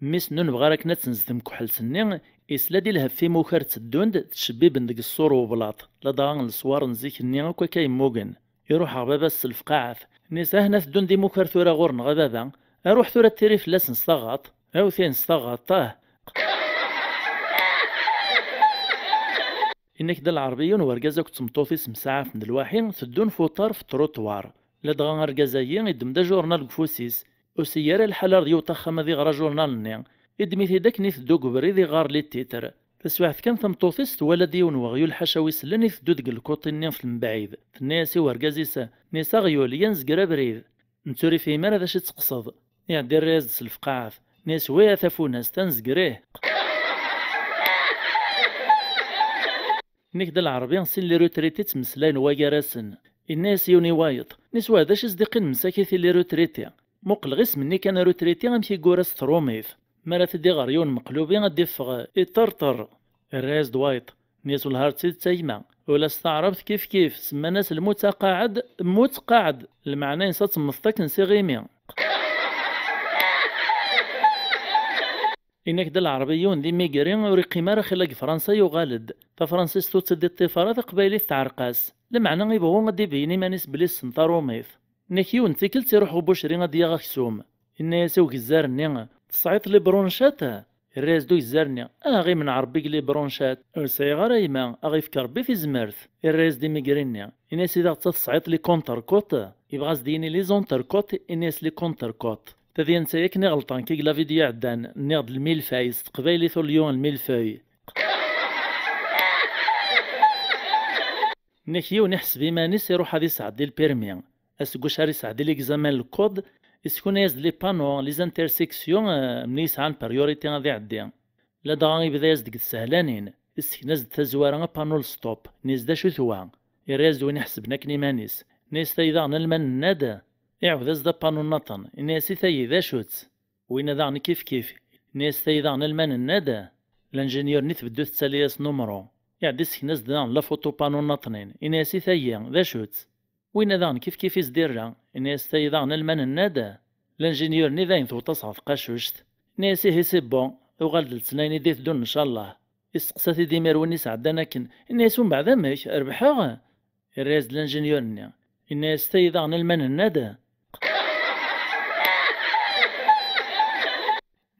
mmi-s n unebɣar akken ad tenz temkuḥelt-nni, isla-d i lheff imukar tteddun-d, ttcebbiben deg ṣṣur n ublaṭ, ladɣa n leswar n zik-nni akk akka yemmugen. Iruḥ ɣer baba-s s lefqaɛat. Nni-as: "Ahna teddun-d imukar tura ɣur-neɣ a baba. Aruḥ tura ttiri fell-asen s taɣaṭ. Awt-in s taɣaṭ, ah!" Inna-k-d Lɛerbi, yiwen wergaz akked tmeṭṭut-is msaɛafen d lwaḥi, teddun f uṭar f ṭruṭwar. Ladɣa argaz-agi iddem-d ajurnal deg ufus-is. Ur s-iyi ara lḥal ar d-yewweḍ axxam ad iɣer ajurnal-nni. Iddem-it-id akken iteddu deg ubrid, iɣar les titres. Taswiɛt kan, tameṭṭut-is twala-d yiwen weɣyul ḥaca wi sellen iteddu deg lkuṭi-nni f mebɛid. Tenna-yas i wergaz-is: "Nni-as aɣyul, yan zger abrid." Netta ur ifhim ara d acu i d-teqsed. Iɛedda irra-yas-d s lefqaɛat. Nni-as: "Wi a tafunast, ad nezger, ih." Nni-k-d Lɛerbi, sin les retraités ttmeslayen wa gar-asen. Inna-yas yiwen i wayeḍ: "Nni-as, wah d acu i s-d-iqqin msakit i les retraités? Muqel ɣ isem-nni kan retraité amek i yura s trumit. Mi ara t-id-iɣer yiwen meqlubi ad d-iffeɣ iṭerṭer." Irra-yas-d wayeḍ: "Nni-as welhar d tidet a gma, ula s taɛrabt kif kif, semman-as lmut aqaɛed, mmut qaɛed, lmeɛna-ines ad temmeteḍ akken s iɣimi." Inna-k-d Lɛerbi, yiwen d imigri ur iqqim ara xilla deg Fransa, yuɣal-d. Tafransist ur tt-id-iṭṭif ara, taqbaylit teɛreq-as. Lameɛna ibɣu ad d-ibeyyen iman-is belli issen tarumit. Nnak yiwen tikkelt iruḥ ubucri ad d-yaɣ aksum. Inna-yas i ugezzar-nni: "Tesɛiḍ les bronchettes?" Irra-yas-d ugezzar-nni: "Ah, ɣimen Ṛebbi deg les bronchettes." "Ur sɛiɣ ara, a yemma, a ɣ-ifk Ṛebbi tizmert." Irra-yas-d imigri-nni. Inna-yas: "I daɣ tesɛiḍ les contre-côtes?" Ibɣa ad s-d-yini les entre-côtes, inna-yas les contre-côtes. Tadyant-a akken i ɣelṭeɣ nekk deg la vidéo iɛeddan, nniɣ-d le mille-feuille, s teqbaylit au lieu le mille-feuille. Nnak yiwen iḥseb iman-is iruḥ ad isɛeddi lpirmi. Aseggas ara isɛeddi l'examen n lkuḍ, iskuna-yas-d les panneaux, les intersections, eh, mni yesɛan priorité ad iɛeddi. Ladɣa ibda-yas-d deg tsehlanin, issekna-as-d tazwara apanu n stop, nni-as d acu-t wa? Irra-yas-d win iḥesben akken iman-is, nni-as tayi daɣen alman n nada, iɛawed-as-d apanu nnaṭen, inna-yas i tayi d acu-tt? Winna daɣen kif kif, inna-yas tayi daɣen alman n nada. Linjinyur-nni tbeddu tettali-yas numru, iɛedda issekna-as-d daɣen la photo panu nnaṭnin, inna-yas i tayi d acu-tt? Winna daɣen kif kif i s-d-irra, inna-yas tayi daɣen alman n nada. Linjinyur-nni dayen tewweḍ-as ɣer tqacuct. Inna-yas ihi c'est bon, uɣal-d letnayen i d-iteddun ncallah. Isteqsa-t-id imir win isɛeddan akken, inna-yas umbeɛd amek, rebḥeɣ? Irra-yas-d linjinyur-nni, inna-yas tayi daɣen alman n nada.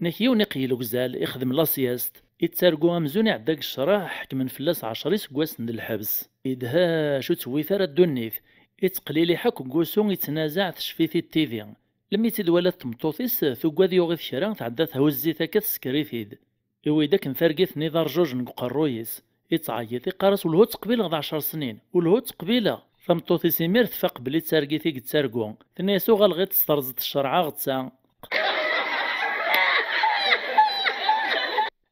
Nnak yiwen iqeyyel ugzal, ixdem la sieste, ittargu amzun iɛedda deg ccreɛ, ḥekmen fell-as ɛecra iseggasen d lḥebs. Idhec, ur tewwit ara ddunit. Ittqliliḥ akk deg wusu, ittnazaɛ, tecf-it-id tidi. Lemmi tt-id-twala tmeṭṭut-is, tuggad yuɣ-it kra, tɛedda thuzz-it akka, tesker-it-id. Iwwi-d akken targit-nni d arjuj deg uqerruy-is. Ittɛeyyiḍ, iqqar-as: "Welhu ttqbileɣ d ɛecr snin, welhu ttqbileɣ." Tameṭṭut-is imir tfaq belli d targit i yettargu. Tenna-yas: "Uɣal ɣiṭ s terẓeḍ ccreɛ a ɣetta."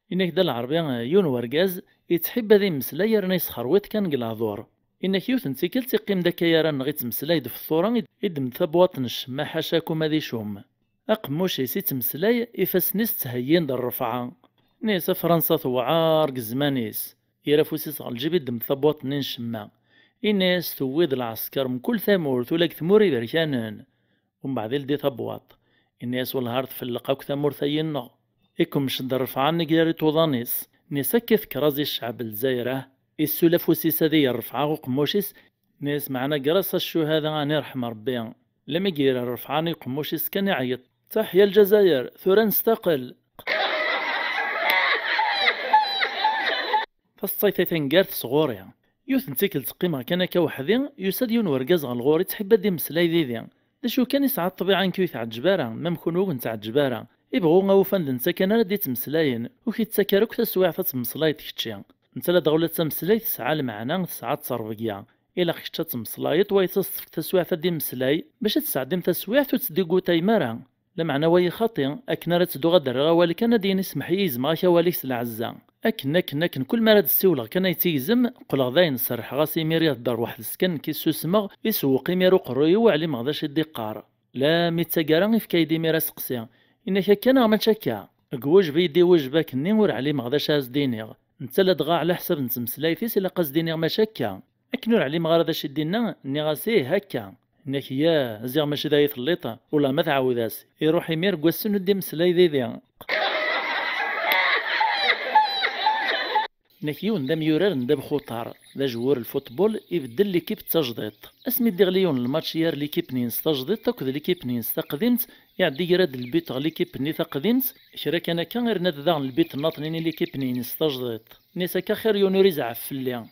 Inna-k-d a Lɛerbi, yiwen wergaz ittḥibbi ad immeslay yerna yesxerwiṭ kan deg lehdur. Inna-k yiwet n tikkelt iqqim-d akka yaran neɣ ittmeslay-d f ttura, iddem-d tabwaṭ n ccemma ḥaca akk ma d icum. Aqemmuc-is ittmeslay, ifassen-is ttheyyin-d rrefɛa. Ini-as a Fransa tewɛer deg zzman-is. Yerra afus-is ɣer lǧib, iddem tabwaṭ-nni n ccemma. Ini-as tewwi-d lɛesker mkul tamurt, ula deg tmura iberkanen. Umbeɛd ildi tabwaṭ. Ini-as wellah ar tfelleq akk tamurt-ayi-nneɣ. Ikemmec-d rrefɛa-nni gar iṭuḍan-is. Ini-as akka i tekker azi ccɛeb n Lezzayer, ah. Issul afus-is ad iger rrefɛa uqemmuc-is. Ini-as meɛna ger-as a ccuhada, ɛni iṛḥem Ṛebbi. Lami i yerra rrefɛa-nni uqemmuc-is kan iɛeyyeḍ: Taḥya Lezzayer, tura nestaqel! Taseṭṭayt-a tangart sɣur-i. Yiwet n tikkelt qqimeɣ kan akka weḥd-i, yusa-d yiwen wergaz ɣer ɣur-i, ttḥibba ad d-immeslay didi. D acu kan, isɛa ṭṭbiɛa nekk ur yi-tɛeǧǧeb ara, ma mkun ur ken-tɛeǧǧeb ara. Ibɣu awufan d netta kan ara d-ittmeslayen, ur k-ittak ara akk taswiɛt ad temmeslayeḍ kečči. Netta ladɣa ula d tameslayt tesɛa lmeɛna, tesɛa ttrebga. Ilaq kečč ad temmeslayeḍ, wayeḍ ad s-tefkeḍ taswiɛt ad d-immeslay, bac ad tesɛeddim taswiɛt ur ttdigutayem ara. Lameɛna wayi xaṭi, akken ara ttedduɣ ad d-rreɣ awal kan ad d-yini: "Semmeḥ-iyi, gezmeɣ-ak awal-ik s lɛezza." Akken, akken, akken, kul mi ara d-ssiwleɣ kan ad tt-igzem, qqleɣ dayen serrḥeɣ-as imir ihedder weḥd-s kan, nekk i ssusmeɣ, isewweq imir uqerruy-iw, ur ɛlimeɣ d acu i d-iqqar. Lami d taggara, ifka-yi-d imir aseqsi: "Ini-ak akka neɣ mačči akka?" Deg wejeb i yi-d-iwejeb akkenni, ur ɛlimeɣ d acu ara s-d-iniɣ. Netta ladɣa ɛla ḥsab n tmeslayt-is ilaq ad s-d-iniɣ mačči akka. Akken ur ɛlimeɣ ara d acu i d-inna, nniɣ-as: "Ih, akka." Nniɣ-ak: "Ya, ziɣ mačči d aya i telliḍ." Ula ma tɛawed-as, iruḥ imir deg wass-n ur d-imeslay didi. Nniɣ-ak: yiwen d amyurar n ddabex uṭar, d ajewwur n lfutbul, ibeddel likip d tajdiṭ. Asmi d-iɣli yiwen n lmatch gar likip-nni-ines tajdiṭ akked likip-nni-ines taqdimt, iɛeddi gra-d lbit ɣer likip-nni taqdimt, kra kan akka, irna-d daɣen lbit nnaṭnin i likip-nni-ines tajdiṭ. Nniɣ-as akka xir yiwen ur izɛef fell-i.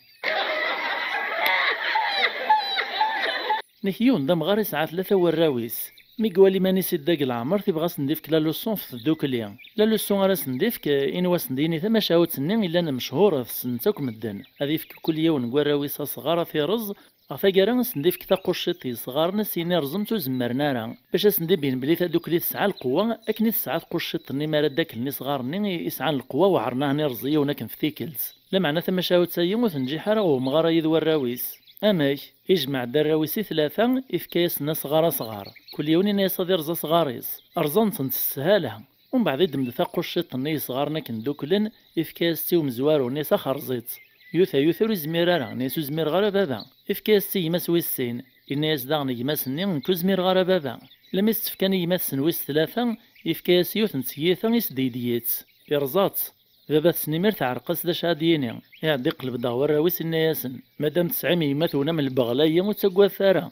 Nniɣ-ak: yiwen d amɣar, isɛa tlata warraw-is. Mi iwala iman-is idda deg leɛmer, tibɣa ad sen-d-ifk la leçon ɣef tdukli. La leçon ara sen-d-ifk, inwa ad sen-d-yini tamacahut-nni illan mechuret, ssnen-tt akk medden. Ad ifk kul yiwen deg warraw-is asɣar ad t-ireẓ, ɣer taggara ad sen-d-ifk taqucciḍt i yesɣaren, ad s-yini rẓem-tt ur zemmren ara. Bac ad sen-d-ibin belli tadukli tesɛa lqewwa, akken i tesɛa tqucciḍt-nni mi ara d-aklen isɣaren-nni i, i sɛan lqewwa weɛren ahen irẓ yiwen akken f tikkelt. Lameɛna tamacahut-ayi ur tenǧiḥ ara, ɣummeɣ ara yid warraw-is. Amek? Ijmeɛ-d arraw-is i tlata, ifka-yasen asɣar asɣar. Kul yiwen ini-as ad irẓ asɣar-is. Rẓan-tent s sshala. Umbeɛd iddem-d taqucciḍt-nni yesɣaren akken dduklen, ifka-yas-tt i umezwaru, ini-as ax rẓ-itt. Yuta yuta ur izmir ara, ini-as ur zmireɣ ara baba. Ifka-yas-tt i gma-s wis sin. Ini-as daɣen gma-s-nni nekk ur zmireɣ ara baba. Lami s-tt-fkan i gma-tsen wis tlata, ifka-yas yiwet n tiyita isdideg-itt. Irẓa-tt. Baba-tsen imir teɛreq-as d acu ad d-yini. Iɛedda iqleb-d ɣer warraw-is, inna-yasen: "Madam tesɛim yemma-twen am lbeɣla-yi, ur ttaggadet ara."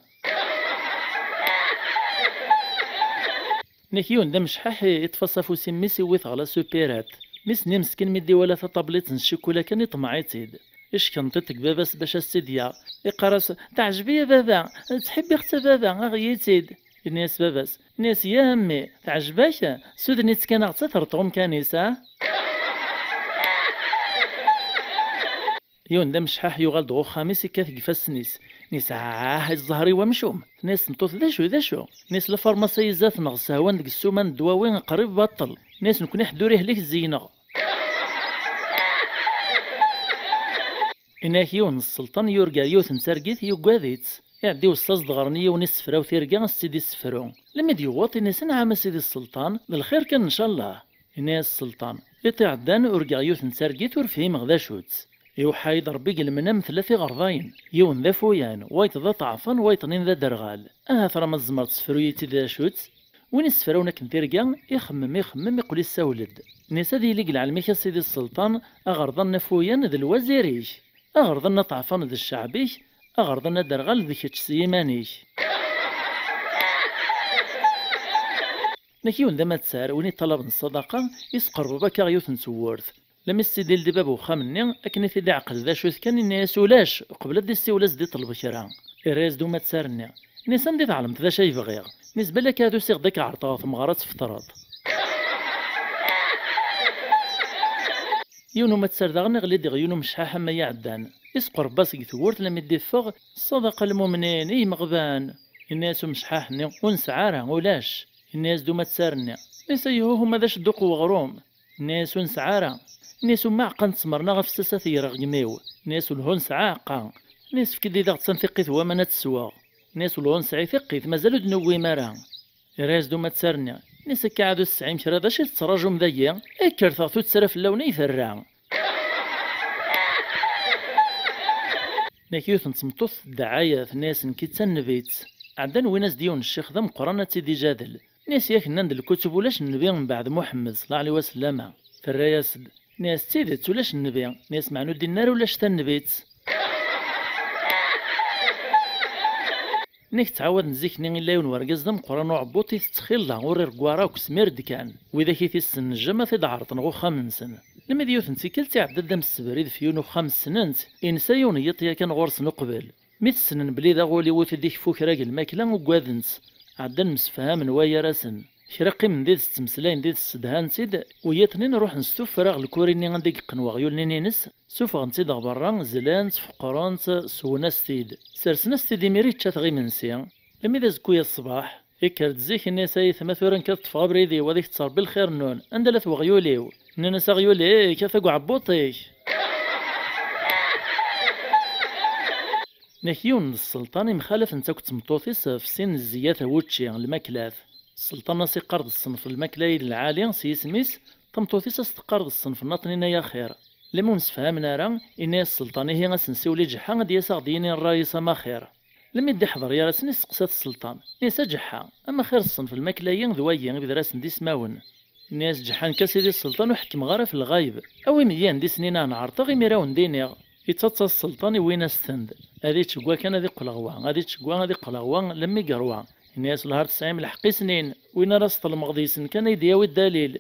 Nniɣ-ak yiwen d amecḥaḥ, iṭṭef-as afus i mmi-s, iwwi-t ɣer la supérette. Mmi-s-nni meskin mi d-iwala taṭablit n ccikula kan iṭmeɛ-itt-id. Ickenṭiṭ deg baba-s bac ad s-tt-id-yaɣ. Iqqar-as: "Teɛjeb-iyi a baba, ttḥibbiɣ-tt a baba, aɣ-iyi-tt-id." Ini-as baba-s, ini-as: "Ya a mmi, teɛjeb-ak? Suden-itt kan aɣ-tt ad terreḍ ɣer umkan-is, ah?" Yiwen d amecḥaḥ yuɣal-d ɣer uxxam-is, ikkat deg ifassen-is. Ini-as: "Ah, zzher-iw amcum." Tenna-yas tmeṭṭut: "D acu, d acu?" Ini-as: "Lafarmasi-ayi zdat-neɣ sehwan deg ssuma n ddwawi qrib baṭel." Ini-as: "Nekni ḥedd ur ihlik zzi-neɣ." Ini-ak yiwen n sselṭan yurga yiwet n targit, yuggad-itt. Iɛedda iweṣṣa-as-d ɣer-ni yiwen isefra-w tirga, as-tt-id-issefru. Lmi d-yewweḍ, ini-as: "Anɛam a sidi sselṭan, d lxir kan ncallah." Ini-as sselṭan: "Iḍ iɛeddan urgaɣ yiwet n targit ur fhimeɣ d acu-tt. Iweḥḥa-yi-d Ṛebbi deg lemnam tella tiɣerdayin, yiwen d afuyan, wayeḍ d aṭeɛfan, wayeḍ-nni d aderɣal. Ahat ra ma tzemreḍ tessefru-yi-tt-id d acu-tt?" Win issefrawen akken tirga, ixemmem, ixemmem, iqqel issawel-d. Ini-as: "Ad yili deg lɛelm-ik a sidi sselṭan, aɣerḍan n afuyan d lwazir-ik, aɣerḍan n aṭeɛfan d cceɛb-ik, aɣerḍan aderɣal d kečč s yiman-ik." Nnak yiwen d amattar, win iṭalaben ṣṣadaqa, isqerbeb akka ɣer yiwet n tewwurt. Lami s-tt-id-ildi bab uxxam-nni, akken i t-id-iɛqed d acu-t kan, inna-yas: "Ulac!" Uqbel ad d-issiwel, ad s-d-iṭleb kra. Irra-yas-d umattar-nni. Ini-as: "Anda i tɛelmeḍ d acu ay bɣiɣ?" Ini-as: "Balak ad usiɣ-d ad k-ɛerḍeɣ ɣer temɣer ad tfeṭreḍ." Yiwen umattar daɣen iɣli-d ɣer yiwen umecḥaḥ am ay iɛeddan. Isqerb-as deg tewwurt lami d-iffeɣ: "Ṣṣadaqa lmumnin i yimeɣban!" Inna-yas umecḥaḥ-nni: "Ur nesɛi ara, ulac." Inna-yas-d umattar-nni: "Ini-as: Ayhuh, ma d acu dduq weɣrum?" Inna-yas: "Ur nesɛi ara." Inna-yas: "Uma aɛeqqa n ttmer neɣ afessas ad t-greɣ deg imi-w." Inna-yas: "Ulhu, nesɛa aɛeqqa." Inna-yas: "Efk-d-id aɣettan tiqqit n waman ad t-sweɣ." Inna-yas: "Ulhu, nesɛi tiqqit, mazal ur d-newwim ara." Irra-yas-d umattar-nni: Nni-as akka ɛad ur tesɛim kra, d acu i tettraǧum dagi? Kkret ɣer tuttra fell-awen ay terra. Nek yiwet n tmeṭṭut tedɛa-yas, tenna-yas nekki d tanebit. Ɛeddan wwin-as-d yiwen n ccix d ameqqran ad tt-id-ijadel. Nni-as yak nnan-d lkutub ulac nnbi mbeɛd Muḥemmed ṣella Llahu ɛalayhi wa sellama. Terra-yas-d, nni-as d tidet ulac nnbi, nni-as meɛna ur d-inni ara ulac tanebit. Nek ttɛawaden zik-nni illa yiwen wergaz d ameqqran uɛebbuṭ itett xilla ur ireggu ara akk smir-d kan. Widak i t-issnen jama ad t-id-ɛerḍen ɣer uxxam-nsen. Lemmi d yiwet n tikkelt iɛedda-d amsebrid f yiwen uxxam ssnen-t, insa yiwen n yiṭ yakan ɣur-sen uqbel. Mi t-ssnen belli d aɣuliw ur t-id-ikeffu kra deg lmakla ugaden-tt. Ɛeddan msefhamen waygar-asen. Kra qqimen did-s ttmeslayen did-s ssedhan-tt-id, wiyaḍ-nni ruḥen s tuffra ɣer lkuri-nni anda i yeqqen weɣyul-nni-ines, sufɣen-tt-id ɣer berra, zlan-tt, feqqren-tt, swen-as-t-id. Sersen-as-t-id imir i čča-t ɣ imensi. Lemmi d azekka-ya ṣṣbeḥ, ikker-d zik-nni s ayetma tura nekk ad ṭṭfeɣ abrid-iw ad ik-ttrebbi lxir-nnun, anda-t weɣyul-iw? Nnan-as aɣyul-ik ata deg uɛebbuṭ-ik. Nek yiwen n sselṭan imxalafen-tt akk d tmeṭṭut-is f sin n zziyat n wučči, lmaklat. Sselṭan as-iqqar d ṣṣenf lmakla-yi d lɛali s yisem-is, tameṭṭut-is as-teqqar d ṣṣenf nnaṭnin ay axir. Lemmi ur msefhamen ara, inna-yas sselṭan ihi ad s-nsiwel i Ǧeḥḥa ad d-yas ad aɣ-d-yini ṛṛay-is amaxir. Lemmi d-iḥḍer yar-asen isteqsa-t sselṭan, inna-yas a Ǧeḥḥa, amaxir ṣṣenf lmakla-yi d wayi i bedr-asen d ismawen? Inna-yas Ǧeḥḥa nekk a sidi sselṭan ur ḥekkmeɣ ara f lɣayb. Awim-iyi anda i sen-inna ad n-ɛerḍeɣ imir a wen-d-iniɣ. Ittaḍsa sselṭan iwwin-as-ten-d. Ad iččegga kan ad iqqel ɣer wa, ad iččegga ad iqqel ɣer wa, lemmi yerwa. Inna-yas lhar tesɛim lḥeqq i snin, win ara sṭelmeɣ deg-sen kan ay d-yawi ddalil.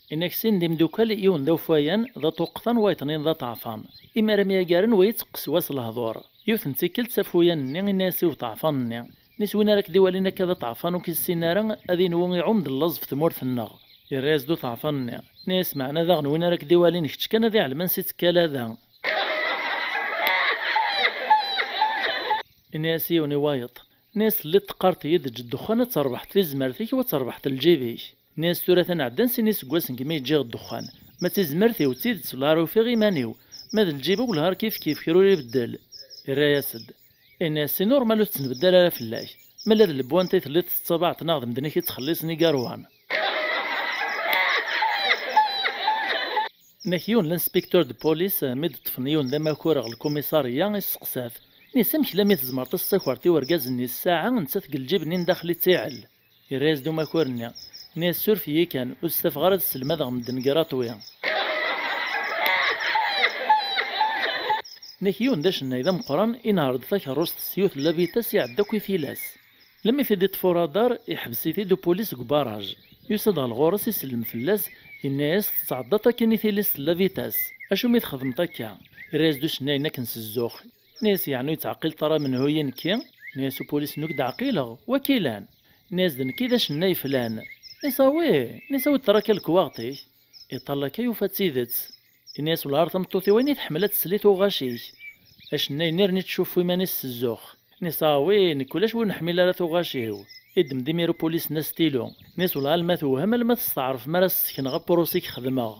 Inna-k sin d imdukal, yiwen d awfayan d aṭuqtan, wayeḍ-nni d aṭeɛfan. Imi ara myagaren wa yetteqqes wa s lehdur. Yiwet n tikkelt s afuyan-nni inna-yas i uṭeɛfan-nni, inna-yas win ara k-d-iwalin akka d aṭeɛfan ur k-issin ara, ad inwu iɛum d llaẓ f tmurt-nneɣ. Yerra-yas-d uṭeɛfan-nni, inna-yas meɛna daɣen win ara k-d-iwalin kečč kan ad iɛlem ansi ttekkala da. Inna-yas yiwen i wayeḍ, inna-yas telliḍ teqqareḍ-iyi-d eǧǧ ddexxan ad terbeḥ tizmert-ik u ad terbeḥ lǧib-ik. Inna-yas tura atan ɛeddan sin iseggasen deg mi ǧǧiɣ ddexxan. Ma d tizmert-iw d tidet lhar ufiɣ iman-iw, ma d lǧib-iw lhar kifkif kra ur ibeddel. Irra-yas-d, inna-yas si normal ur tettnbeddal ara fell-ak. Ma la d lebwant i telliḍ tettabaɛeḍ neɣ d medden i k-ittxelliṣen i yarwan. Nek yiwen l'inspecteur de police mi d-ṭṭfen yiwen d amakur ɣer lkumisarya, isteqsa-t, inna-yas amek lammi tzemreḍ ad as-tessakreḍ i urgaz-nni ssaɛa nettat deg lǧib-nni n daxel ittiɛel? Irra-yas-d umakur-nni, inna-yas suref-iyi kan, ur stafeɣ ara ad sselmadeɣ medden graṭwi. Nek yiwen d acennay d ameqqran inehher-d takerrust s yiwet n la vitesse iɛedda akk i tilas. Lemmi t-id-iṭṭef uradar, iḥbes-it-id upulis deg ubaraj. Yusa-d ɣer ɣur-s, isellem fell-as, inna-yas tetɛeddaḍ akin i tilist n la vitesse. Acu mi txedmeḍ akka? Irra-yas-d ucennay-nni akken s zzux. Inna-yas yeɛni ur yettɛeqqileḍ ara menhu-yi nekki? Inna-yas upulis-nni ur k-d-ɛqileɣ, wakilan. Inna-yas d nekk i d acennay flan. Inna-yas awi, inna-yas awi-d ṭṭraka lekwaɣeḍ-ik. Iṭall akka yufa d tidet. Inna-yas wellah ar tameṭṭut-iw ayen i tḥemmel ad tesel i tuɣac-ik. Acennay-nni rni tcuffu iman-is s zzux. Inna-yas awi, nekk ulac win ḥmil ara tuɣac-iw. Iddem-d imir upulis-nni astilu. Inna-yas wellah alma tewhem alma testeɛref mi ara s-sekneɣ apṛusi i k-xedmeɣ.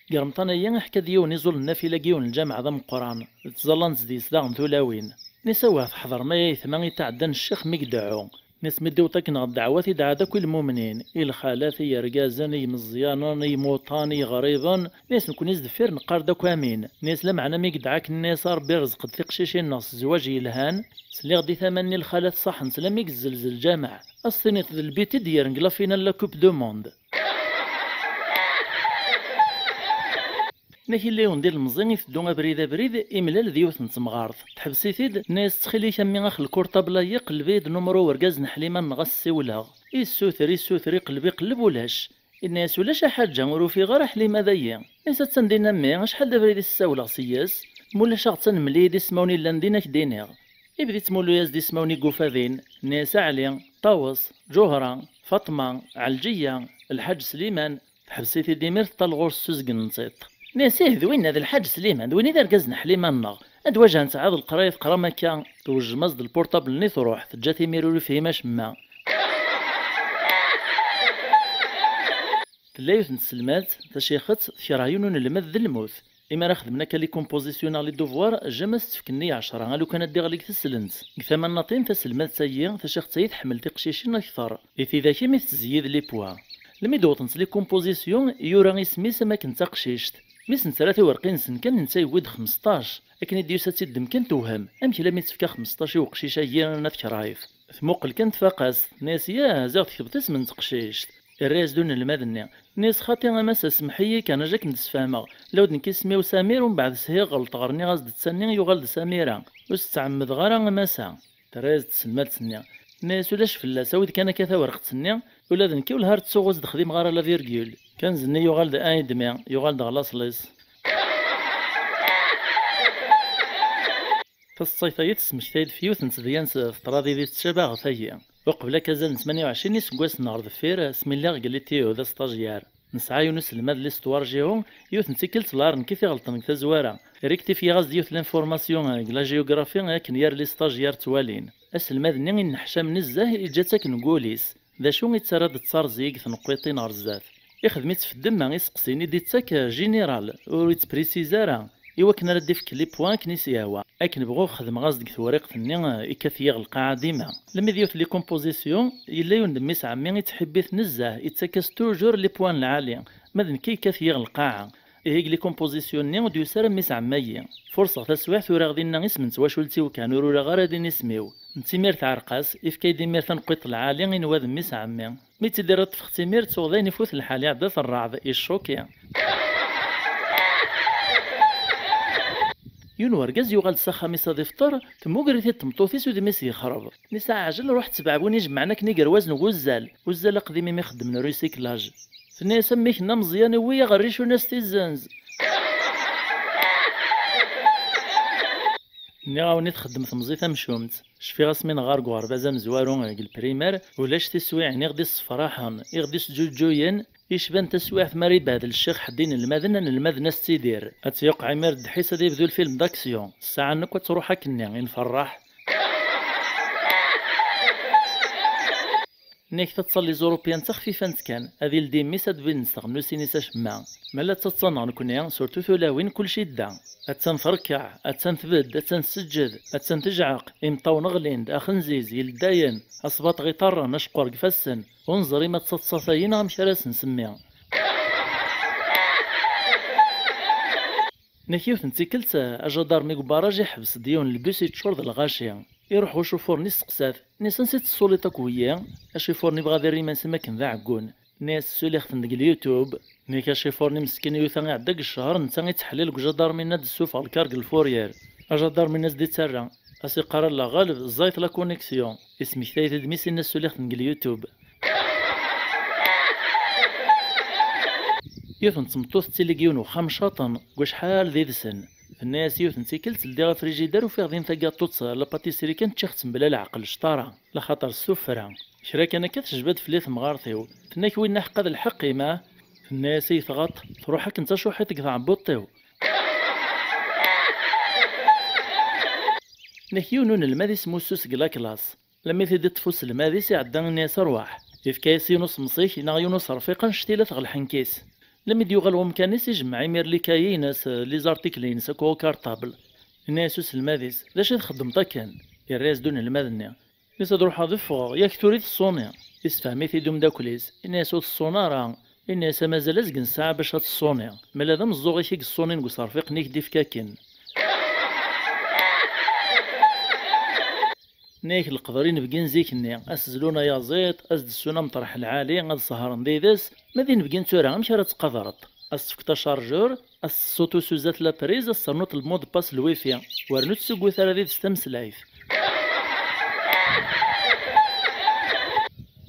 Deg remṭan-agi iḥka-d yiwen iẓul n nafila deg yiwen n lǧameɛ d ameqqran, ttẓallant zdi-s daɣen tulawin. Inna-yas awah teḥḍrem ay aytma i tɛeddan ccix mi ideɛɛu. Inna-yas mi d-iwweḍ akken ɣer ddeɛwat i dɛa-d akk i lmumnin, i lxalat, i yergazen, i yimeẓyanen, i yimuṭan, i yeɣriben. Inna-yas nekni s deffir neqqar-d akk amin. Inna-yas lameɛna mi yedɛa akken inna-yas a Rebbi rẓeq-d tiqcicin-nneɣ s zzwaǧ yelhan. Sliɣ-d i tama-nni lxalat ṣaḥent lammi yezzelzel lǧameɛ. Ad s-tiniḍ d lbit i d-yerren deg la finale la coupe du monde. Nek illa yiwen d ilemẓi iteddu abrid abrid, imlal d yiwet n temɣart. Teḥbes-it-id, tenna-yas ttxil-ik a mmi ax lkurṭabl-ayi qelleb-iyi-d numru urgaz n Ḥlima-nneɣ a s-ssiwleɣ. Issuter, issuter, iqelleb, iqelleb ulac. Inna-yas ulac a ḥaǧa, ur ufiɣ ara Ḥlima dayi. Inna-yas attan dinna a mmi, acḥal d abrid i s-ssawleɣ seg-s. Ma ulac aɣ-tt-a nemel-iyi-d ismawen illan din a k-d-iniɣ. Ibda ittmullu-yas-d ismawen i yufa din, inna-yas Aɛli, Ṭawes, Ǧuhra, Faṭma, Ɛelǧiya, Lḥaǧ Sliman. Teḥbes-it-id imir teṭṭal ɣur-s s uzgen n tiṭ. Inna-yas ih d winna d Lḥaǧ Sliman, d win i d argaz n Ḥlima-nneɣ. Ad wajhen tesɛiḍ leqraya teqram akka. Twejjem-as-d lpurṭabl-nni truḥ, teǧǧa-t imir ur ifhim acemma. Tella yiwet n tselmadt tacixet tekṛeh yiwen unelmad d lmut. Imi ara xedmen akka les compositions neɣ les devoirs, jamais as-ttefk nniya ɛecṛa, a lukan ad d-iɣli deg teslent. Deg tama nnaṭin, taselmadt-agi, taciɣt-agi tḥemmel tiqcicin akteṛ. I tidak imi tettzeyyid les points. Lmi d-wwḍent les compositions, yura isem-is am akken d taqcict. Mi s-nettarra tiwerqin-nsen kan, netta yewwi-d xmesṭac. Akken i d-yusa ad tt-iddem kan tewhem. Amek lammi tefka xmesṭac i uqcic-agi n At Krayeḍ? Tmuqel kan tfaq-as, tenna-yas: "Yah, ziɣ tketbeḍ isem n teqcict." Irra-yas-d unelmad-nni, tenna-yas: "Xaṭi a massa, semmeḥ-iyi kan, ad ak-d-sfehmeɣ. Law d nekk isem-iw Samir, umbeɛd shiɣ ɣelṭeɣ, rniɣ-as-d d Sani, yuɣal-d Samira. Ur s-ttɛemmedeɣ ara a massa." Terra-yas-d tselmadt-nni, tenna-yas: "Ulac fell-as, awi-d kan akka tawerqet-nni, ula d nekk ur lha ara ttuɣ, ur s-d-xdimeɣ ara la virgule." Kan zenni yuɣal-d un et demi, yuɣal-d ɣer laṣel-is. Taseḍsayt-agi tesmektay-d f yiwet n tedyant teṭṭrad i d tettcabi ɣef wagi. Uqbel akka azal n tmanya u ɛecrin iseggasen ɣer deffir, asmi lliɣ deg litéo d astajyar, nesɛa yiwen uselmad n l'histoire géo, yiwet n tikkelt lɛar nekk i t-iɣelṭen deg tazwara. Rectifiyeɣ-as-d yiwet l'information deg la géographie akken yir les stagiaires ttwalin. Aselmad-nni inneḥcam nezzeh, iǧǧa-tt akken deg wul-is. D acu i ttarra-d d tarzi deg tneqqiṭin ɣer zdat? Ixdem-itt f ddemma, iseqsiyen i d-ittak général, ur ittprisiz ara, i wakken ara d-ifk les points akken i s-yehwa. Akken bɣuɣ xedmeɣ-as-d deg tewriqt-nni, ikkat-iyi ɣer lqaɛa dima. Lmi d yiwet les compositions, yella yiwen d mmi-s ɛemmi ittḥibbi-t nezzeh, ittak-as toujours les points n lɛali, ma d nekki ikkat-iyi ɣer lqaɛa. Ihi deg les compositions-nni ur d-yusi ara mmi-s ɛemmi-agi. Furṣeɣ taswiɛt, uriɣ dinna isem n twacult-iw kan, ur uriɣ ara din isem-iw. Nettimir teɛreq-as, ifka-yi-d imir taneqqiṭ lɛali, inwa d mmi-s ɛemmi. Mi tt-id-irra ṭṭfeɣ-tt imir, ttuɣ dayen ifut lḥal, iɛedda-t rreɛd, iccuki. Yiwen wergaz yuɣal-d s axxam-is ad ifṭer, temmuger-it-id tmeṭṭut-is, udem-is yexreb. Nisa ɛjel, ruḥ ttbeɛ win ijemɛen akken igerwazen n wuzzal, uzzal aqdim imi xeddmen recyclage. Tenna-yas: "A mmi-k-nni ameẓyan, iwwi-yaɣ rric ur nas-t-izzenz." Nniɣ-awen i txeddem temẓi tamcumt. Cfiɣ asmi neɣɣar deg uɣerbaz amezwaru deg lprimer, ulac tiswiɛin i ɣ-d-issefraḥen, i ɣ-d-isǧuǧǧuyen, icban taswiɛt mi ara ibehdel ccix ḥedd inelmaden, anelmad n As Ttidir. Ad tt-yuqeɛ imir ddḥis, ad yebdu lfilm d'action. Ssaɛa-nni akk ad truḥ akkenni, i nferreḥ. Nniɣ-ak taḍsa n les Européens d taxfifant kan, ad ildi mmi-s ad d-bident tɣennusin-is acemma. Ma la ttaḍsan-aɣ nekkni, surtout tulawin, kullec idda. Attan trekkeɛ, attan tbedd, attan tseǧǧed, attan tejɛeq, imeṭṭawen ɣlin-d, axenziz, ileddayen, asbaṭ ɣ-iṭarren, aceqqur deg ifassen. Ur neẓri ma d taḍsa tayi neɣ amek ara s-nsemmi. Nniɣ-ak yiwet n tikkelt, ajadarmi deg ubaraj iḥbes-d yiwen n lbus yeččur d lɣaci. Iruḥ ucufur-nni isteqsa-t, nni-as: "Ansi tessuliḍ akk wiyi?" Acifuṛ-nni ibɣa ad irr iman-is am akken d aɛeggun. Nni-as: "Suliɣ-ten deg YouTube." Nni-ak acifuṛ-nni meskin yuta iɛedda deg ccher, netta ittḥellil deg ujadarmi-nni ad d-ssufeɣ lkar deg lfuryer. Ajadarmi-nni as-d-ittarra, as-iqqar: "Allah ɣaleb, ẓẓayet la connexion." Ismekta-yi-t-id mmi-s, inna-as: "Suliɣ-ten deg YouTube." Yiwet n tmeṭṭut tettili deg yiwen uxxam caṭen, deg wacḥal d idsen. Tenna-yas yiwet n tikkelt: "Ldiɣ afrijider, ufiɣ din tagaṭut, la pâtisserie kan, ččiɣ-tt mebla leɛqel, cṭara, laxaṭer s tuffra. Kra kan akka tejba-d fell-i temɣart-iw. Tenna-k winna ḥeqqa d lḥeqq-im, ah?" Tenna-yas: "Ay tɣaṭ, truḥ akken d tacuḥiṭ deg tɛebbuḍt-iw." Nek yiwen unelmad ismussu seg laklas. Lammi t-id-iṭṭef uselmad-is iɛedda, inna-yas: "Rwaḥ." Ifka-yas yiwen usemṣik neɣ yiwen userfiq annect-ila tɣelḥ-nnek-is. Lammi d-yuɣal wemkan-is, ijemmeɛ imir likayi-ines, les articles-ines akk au cartable. Inna-yas uselmad-is: "D acu i txeddmeḍ akken?" Irra-yas-d unelmad-nni: "Is ad ruḥeɣ d ffɣeɣ, yak tura i teṣṣuni." Isefhem-it-id umeddakel-is, inna-yas: "Ur teṣṣuni ara." Inna-yas: "Amazal azgen ssaɛa bac ad teṣṣuni. Mala d ameẓẓuɣ-ik i yeṣṣunin deg userfiq-nni i k-d-ifka akken." Nna-yak leqder inebgi n zik-nni, ad s-zlun ayaẓiḍ, ad s-d-ssun ameṭreḥ lɛali, ad sehṛen did-s. Ma d inebgi n tura, amek ara tt-tqadreḍ? Ad s-tefkeḍ achargeur, ad s-tessuṭusuẓ at la prise, ad s-ternuḍ le mot de passe n lwifi, u rnu ur tessuggut ara did-s tameslayt.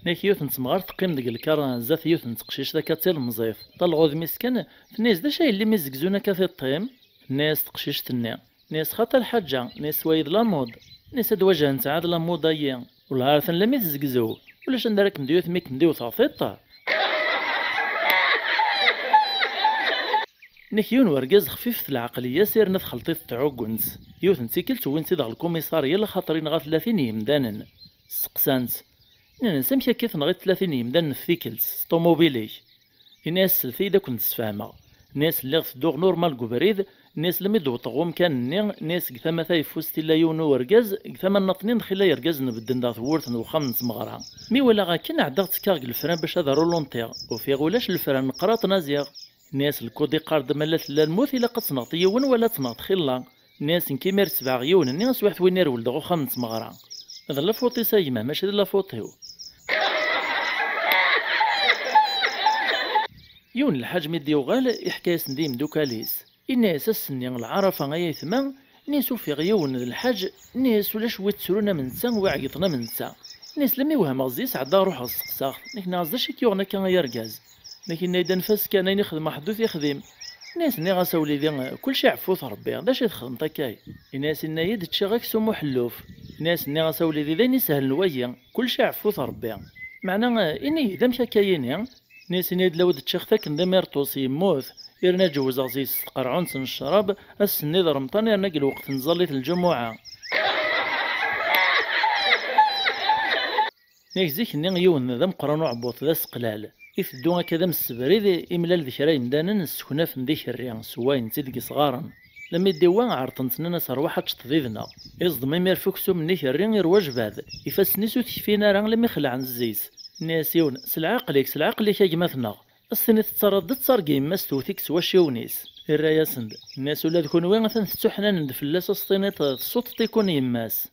Nna-yak yiwet n temɣart teqqim deg lkar zdat yiwet n teqcict akka d tilemẓit. Talɣa udem-is kan, tenna-yas: "D acu ay yelli mi zegzun akka tiṭ-im?" Tenna-yas teqcict-nni, nni-as: "Xaṭi lḥaǧa." Nni-as: "Wayi d la mode." Nni-as: "Ad wajhent ɛad la mode-ayi. Wellah ar atan lammi tezgzew. Ulac anda ara kem-d-iwet mi kem-d-iwteɣ tiṭ." Nek yiwen wergaz xfifet lɛeqliya, sirna txelṭit tɛuggent. Yiwet n tikkelt wwin-t-id ɣer lkumiṣarya, laxaṭer inɣa tlatin n yemdanen. Steqsan-t, nnan-as: "Amek akka i tenɣiḍ tlatin n yemdanen f tikkelt, s ṭumubil-ik?" Ini-as: "Slet-iyi-d ad ken-d-sfehmeɣ. Nni-as lliɣ tedduɣ normal deg ubrid. Nni-as lmi d-wwḍeɣ ɣer umkan-nni, nni-as deg tama tayeffust illa yiwen n urgaz, deg tama nnaṭnin xilla yergazen bedden daɣ tewwurt n uxxam n tmeɣra. Mi walaɣ akken, ɛeddaɣ ttekkaɣ deg lefran bac ad ruluntiɣ. Ufiɣ ulac lefran, neqqraḍ naziɣ. Nni-as lkud iqqar-d ma la tella lmut ilaq ad tenɣeḍ yiwen wala ad tenɣeḍ xilla. Nni-as nekk imir ttebɛeɣ yiwen-nni, aswiḥ win irwel-d ɣer uxxam n tmeɣra. D lafuṭ-is a gma, mačči d lafuṭ-iw. Yiwen lḥaǧ mi d-yuɣal, iḥka-yasen-d i yimdukal-is. Inna-yas ass-nni lɛarafa ay aytma, nni-as ufiɣ yiwen d lḥaǧ, nni-as ulac wi ttrun am netta, wi ɛegṭen am netta. Nni-as lemmi wehmeɣ zi-s ɛeddaɣ ruḥeɣ steqsaɣ-t, nekk nniɣ-as d acu i k-yuɣen akka ay argaz? Nekk inna-yi-d anef-as kan ayen i xedmeɣ ḥedd ur t-ixdim. Nni-as nniɣ-as a wlidi, kulci iɛeffu-t Rebbi, d acu i txedmeḍ akka? Inna-as inna-yi-d ččiɣ aksum uḥelluf. Inna-as nniɣ-as a wlidi d ayen isehlen wayi, kulci iɛeffu-t Rebbi. Meɛna, ini-yi-d amek akka yini? Nni-as inna-yi-d law d ččiɣ-t akken d imirṭus yemmut, yerna ǧewwzeɣ zi-s s tqerɛunt n ccrab, ass-nni d remṭan yerna deg lweqt n tẓallit n lǧumuɛa. Nni-ak zik-nni yiwen d ameqqran uɛebbuḍ d aseqlal. Iteddu akka d amsebrid, imlal d kra yemdanen sseknafen d ikerri, swayen-tt-id deg yesɣaren. Lammi d-iwwa, ɛerḍen-t nnan-as rwaḥ ad teččeḍ did-neɣ. Iẓdem imir f uksum n ikerri irwa ajbad. Ifassen-is ur t-kfin ara lammi xelɛen zzi-s. Nni-as yiwen, s lɛaqel-ik, s lɛaqel-ik a gma-tneɣ. As-tiniḍ tettarraḍ-d ttar deg yemma-s tewwet-ik s wacciwen-is. Irra-yasen-d. Nni-as ula d kunwi atan tettuḥnanen-d fell-as, as-tiniḍ tessuṭṭeḍ-ikun yemma-s.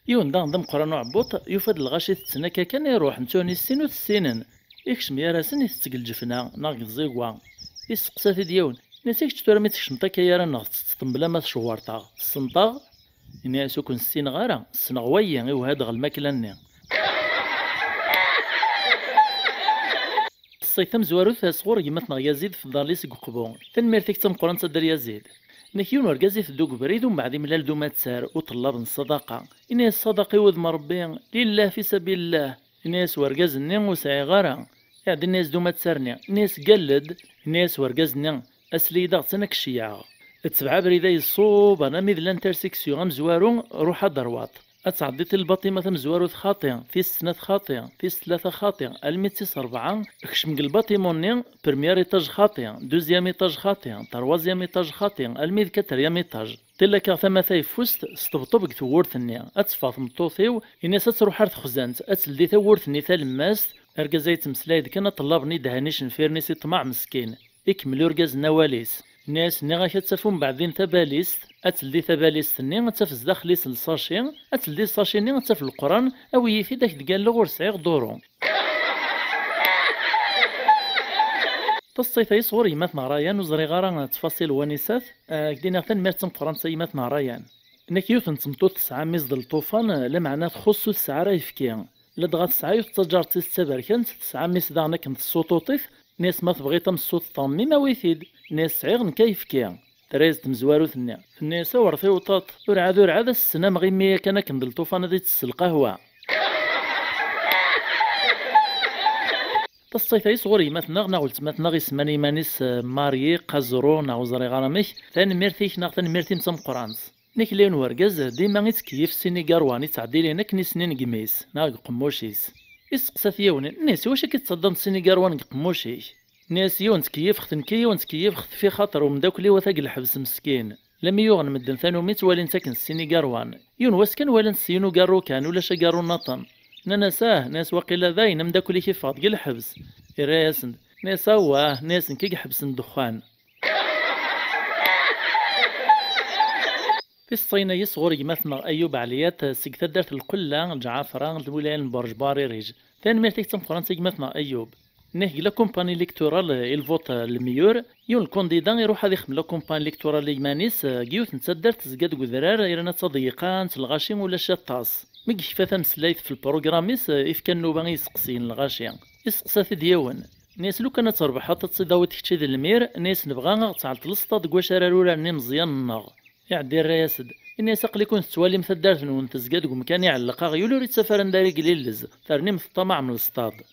Yiwen daɣen d ameqqran uɛebbuḍ, yufa-d lɣaci tetten akka kan iruḥ, netta ur issin ur t-ssinen. Ikcem gar-asen, itett deg lǧefna, neɣ deg tẓegwa. Isteqsa-t-id yiwen, nni-as i kečč tura mi tkecmeḍ akka gar-aneɣ tettetteḍ mebla ma tcewwreḍ-aɣ, tessneḍ-aɣ? Inna-as ur ken-ssineɣ ara, ssneɣ wayi, iwehha-d ɣer lmakla-nni. Ṣṣayt tamezwarut sɣur gma-tneɣ Yazid Fḍali seg Uqbu. Tanemmirt-ik d tameqqrant a Dda Yazid. Nekk yiwen urgaz iteddu deg ubrid umbeɛd imlal d umattar, uṭellab n ṣṣadaqa. Ini-as ṣṣadaqa i wudem n Ṛebbi, lillah fi sabilillah. Ini-as urgaz-nni ur sɛiɣ ara. Iɛedda ini-as-d umattar-nni, ini-as gall-d. Ini-as urgaz-nni, asel-iyi-d aɣettan ad k-ceyyɛeɣ. Tebɛ abrid-a yeṣṣuban armi d l'intersection amezwaru, ruḥ ad d-terwaḍ. Ad tɛeddiḍ i lbaṭima tamezwarut xaṭi, tis snat xaṭi, tis tlata xaṭi, almi d tis rebɛa, kcem deg lbaṭimu-nni, premier étage xaṭi, deuxième étage xaṭi, troisième étage xaṭi, almi d quatrième étage. Ṭillak-aɣ tama tayeffust, sṭebṭeb deg tewwurt-nni, ad teffeɣ tmeṭṭut-iw, ini-as ad truḥ ar texzant, ad teldi tawwurt-nni talemmast, argaz-a yettmeslay-d kan aṭellab-nni d-han icenfiren-is i ṭṭmeɛ meskin. Ikemmel urgaz-nni awal-is. Nni-as nniɣ-ak ad taf umbeɛd din tabalizt, ad teldi tabalizt-nni, ad taf zdaxel-is lsaci, ad teldi lsaci-nni, ad taf Leqran, awi-yi-t-id ad k-d-galleɣ ur sɛiɣ duru. Taṣṣayt-ayi sɣur gma-tneɣ Rayan, ur ẓriɣ ara ttfaṣil wanisat, ad k-d-iniɣ tanemmirt d tameqqrant a gma-tneɣ Rayan. Nekk yiwet n tmeṭṭut tesɛa mmi-s d lṭufan, lameɛna txuṣṣ ur tesɛi ara ayefki. Ladɣa tesɛa yiwet n taǧaret-is d taberkant, tesɛa mmi-s daɣen akken tessuṭuṭ-it, nni-as ma tebɣiḍ ad m-ssuṭṭeɣ mmi-m awi-t-id. Nni-as sɛiɣ nekk ayefki. Terra-yas-d tmezwarut-nni. Tenna-yas awer tiwṭaṭ, urɛad urɛad ad s-ssnameɣ i mmi-ya kan akken d lṭufan ad itess lqahwa. Taṣṣayt-ayi sɣur gma-tneɣ neɣ weltma-tneɣ isemman iman-is, eh, Marie Qazro neɣ ur ẓriɣ ara amek. Tanemmirt-ik neɣ tanemmirt-im d tameqqrant. Nekk la yiwen wergaz dima ittkeyyif sinigaṛwan ittɛeddilin akken i snin deg imi-s neɣ deg uqemmuc-is. Isteqsa-t yiwen, nni-as iwacu akka i tettaddameḍ sinigaṛwan deg uqemmuc-ik? Nni-as yiwen ttkeyyifeɣ-t nekki, yiwen ttkeyyifeɣ-t fi xaṭer umeddakel-iw ata deg lḥebs meskin. Lami yuɣen medden tanumi ttwalin-tt akken sinigaṛwan. Yiwen wass kan walan-tt s yiwen ugaṛṛu kan, ulac agaṛṛu nnaṭen. Nnan-as ah, nnan-as waqila dayen ameddakel-ik iffeɣ-d deg lḥebs. Irra-yasen-d, nni-as awah, nni-as nekk i iḥebsen ddexxan. Tiṣṣayin-ayi sɣur gma-tneɣ Ayub Ɛliyat seg taddart Lqella, Lǧɛafra, lwilaya n Burj Baririj. Tanemmirt-ik d tameqqrant a gma-tneɣ Ayub. Nekk deg la campagne électorale i lvot n le meilleur, yiwen lkundida iruḥ ad ixdem la campagne électorale i yiman-is, deg yiwet n taddart tezga deg udrar, yerna d taḍeyyiqant, lɣaci ulac aṭas. Mi yekfa tameslayt f lprugram-is, ifka nnuba i yiseqsiyen n lɣaci. Iseqsa-t-id yiwen. Nni-as lukan ad trebḥeḍ ad tidawiḍ kečči d lmir, nni-as nebɣa ad ɣ-tɛelleḍ lesṭad deg wacu ara ruraren imeẓyanen-nneɣ. Iɛedda irra-yas-d, ini-as aql-iken tettwalim taddart-nwen tezga deg umkan iɛelleq aɣyul ur ittaf ara anda ara iglillez, ternim teṭṭamaɛem lesṭad.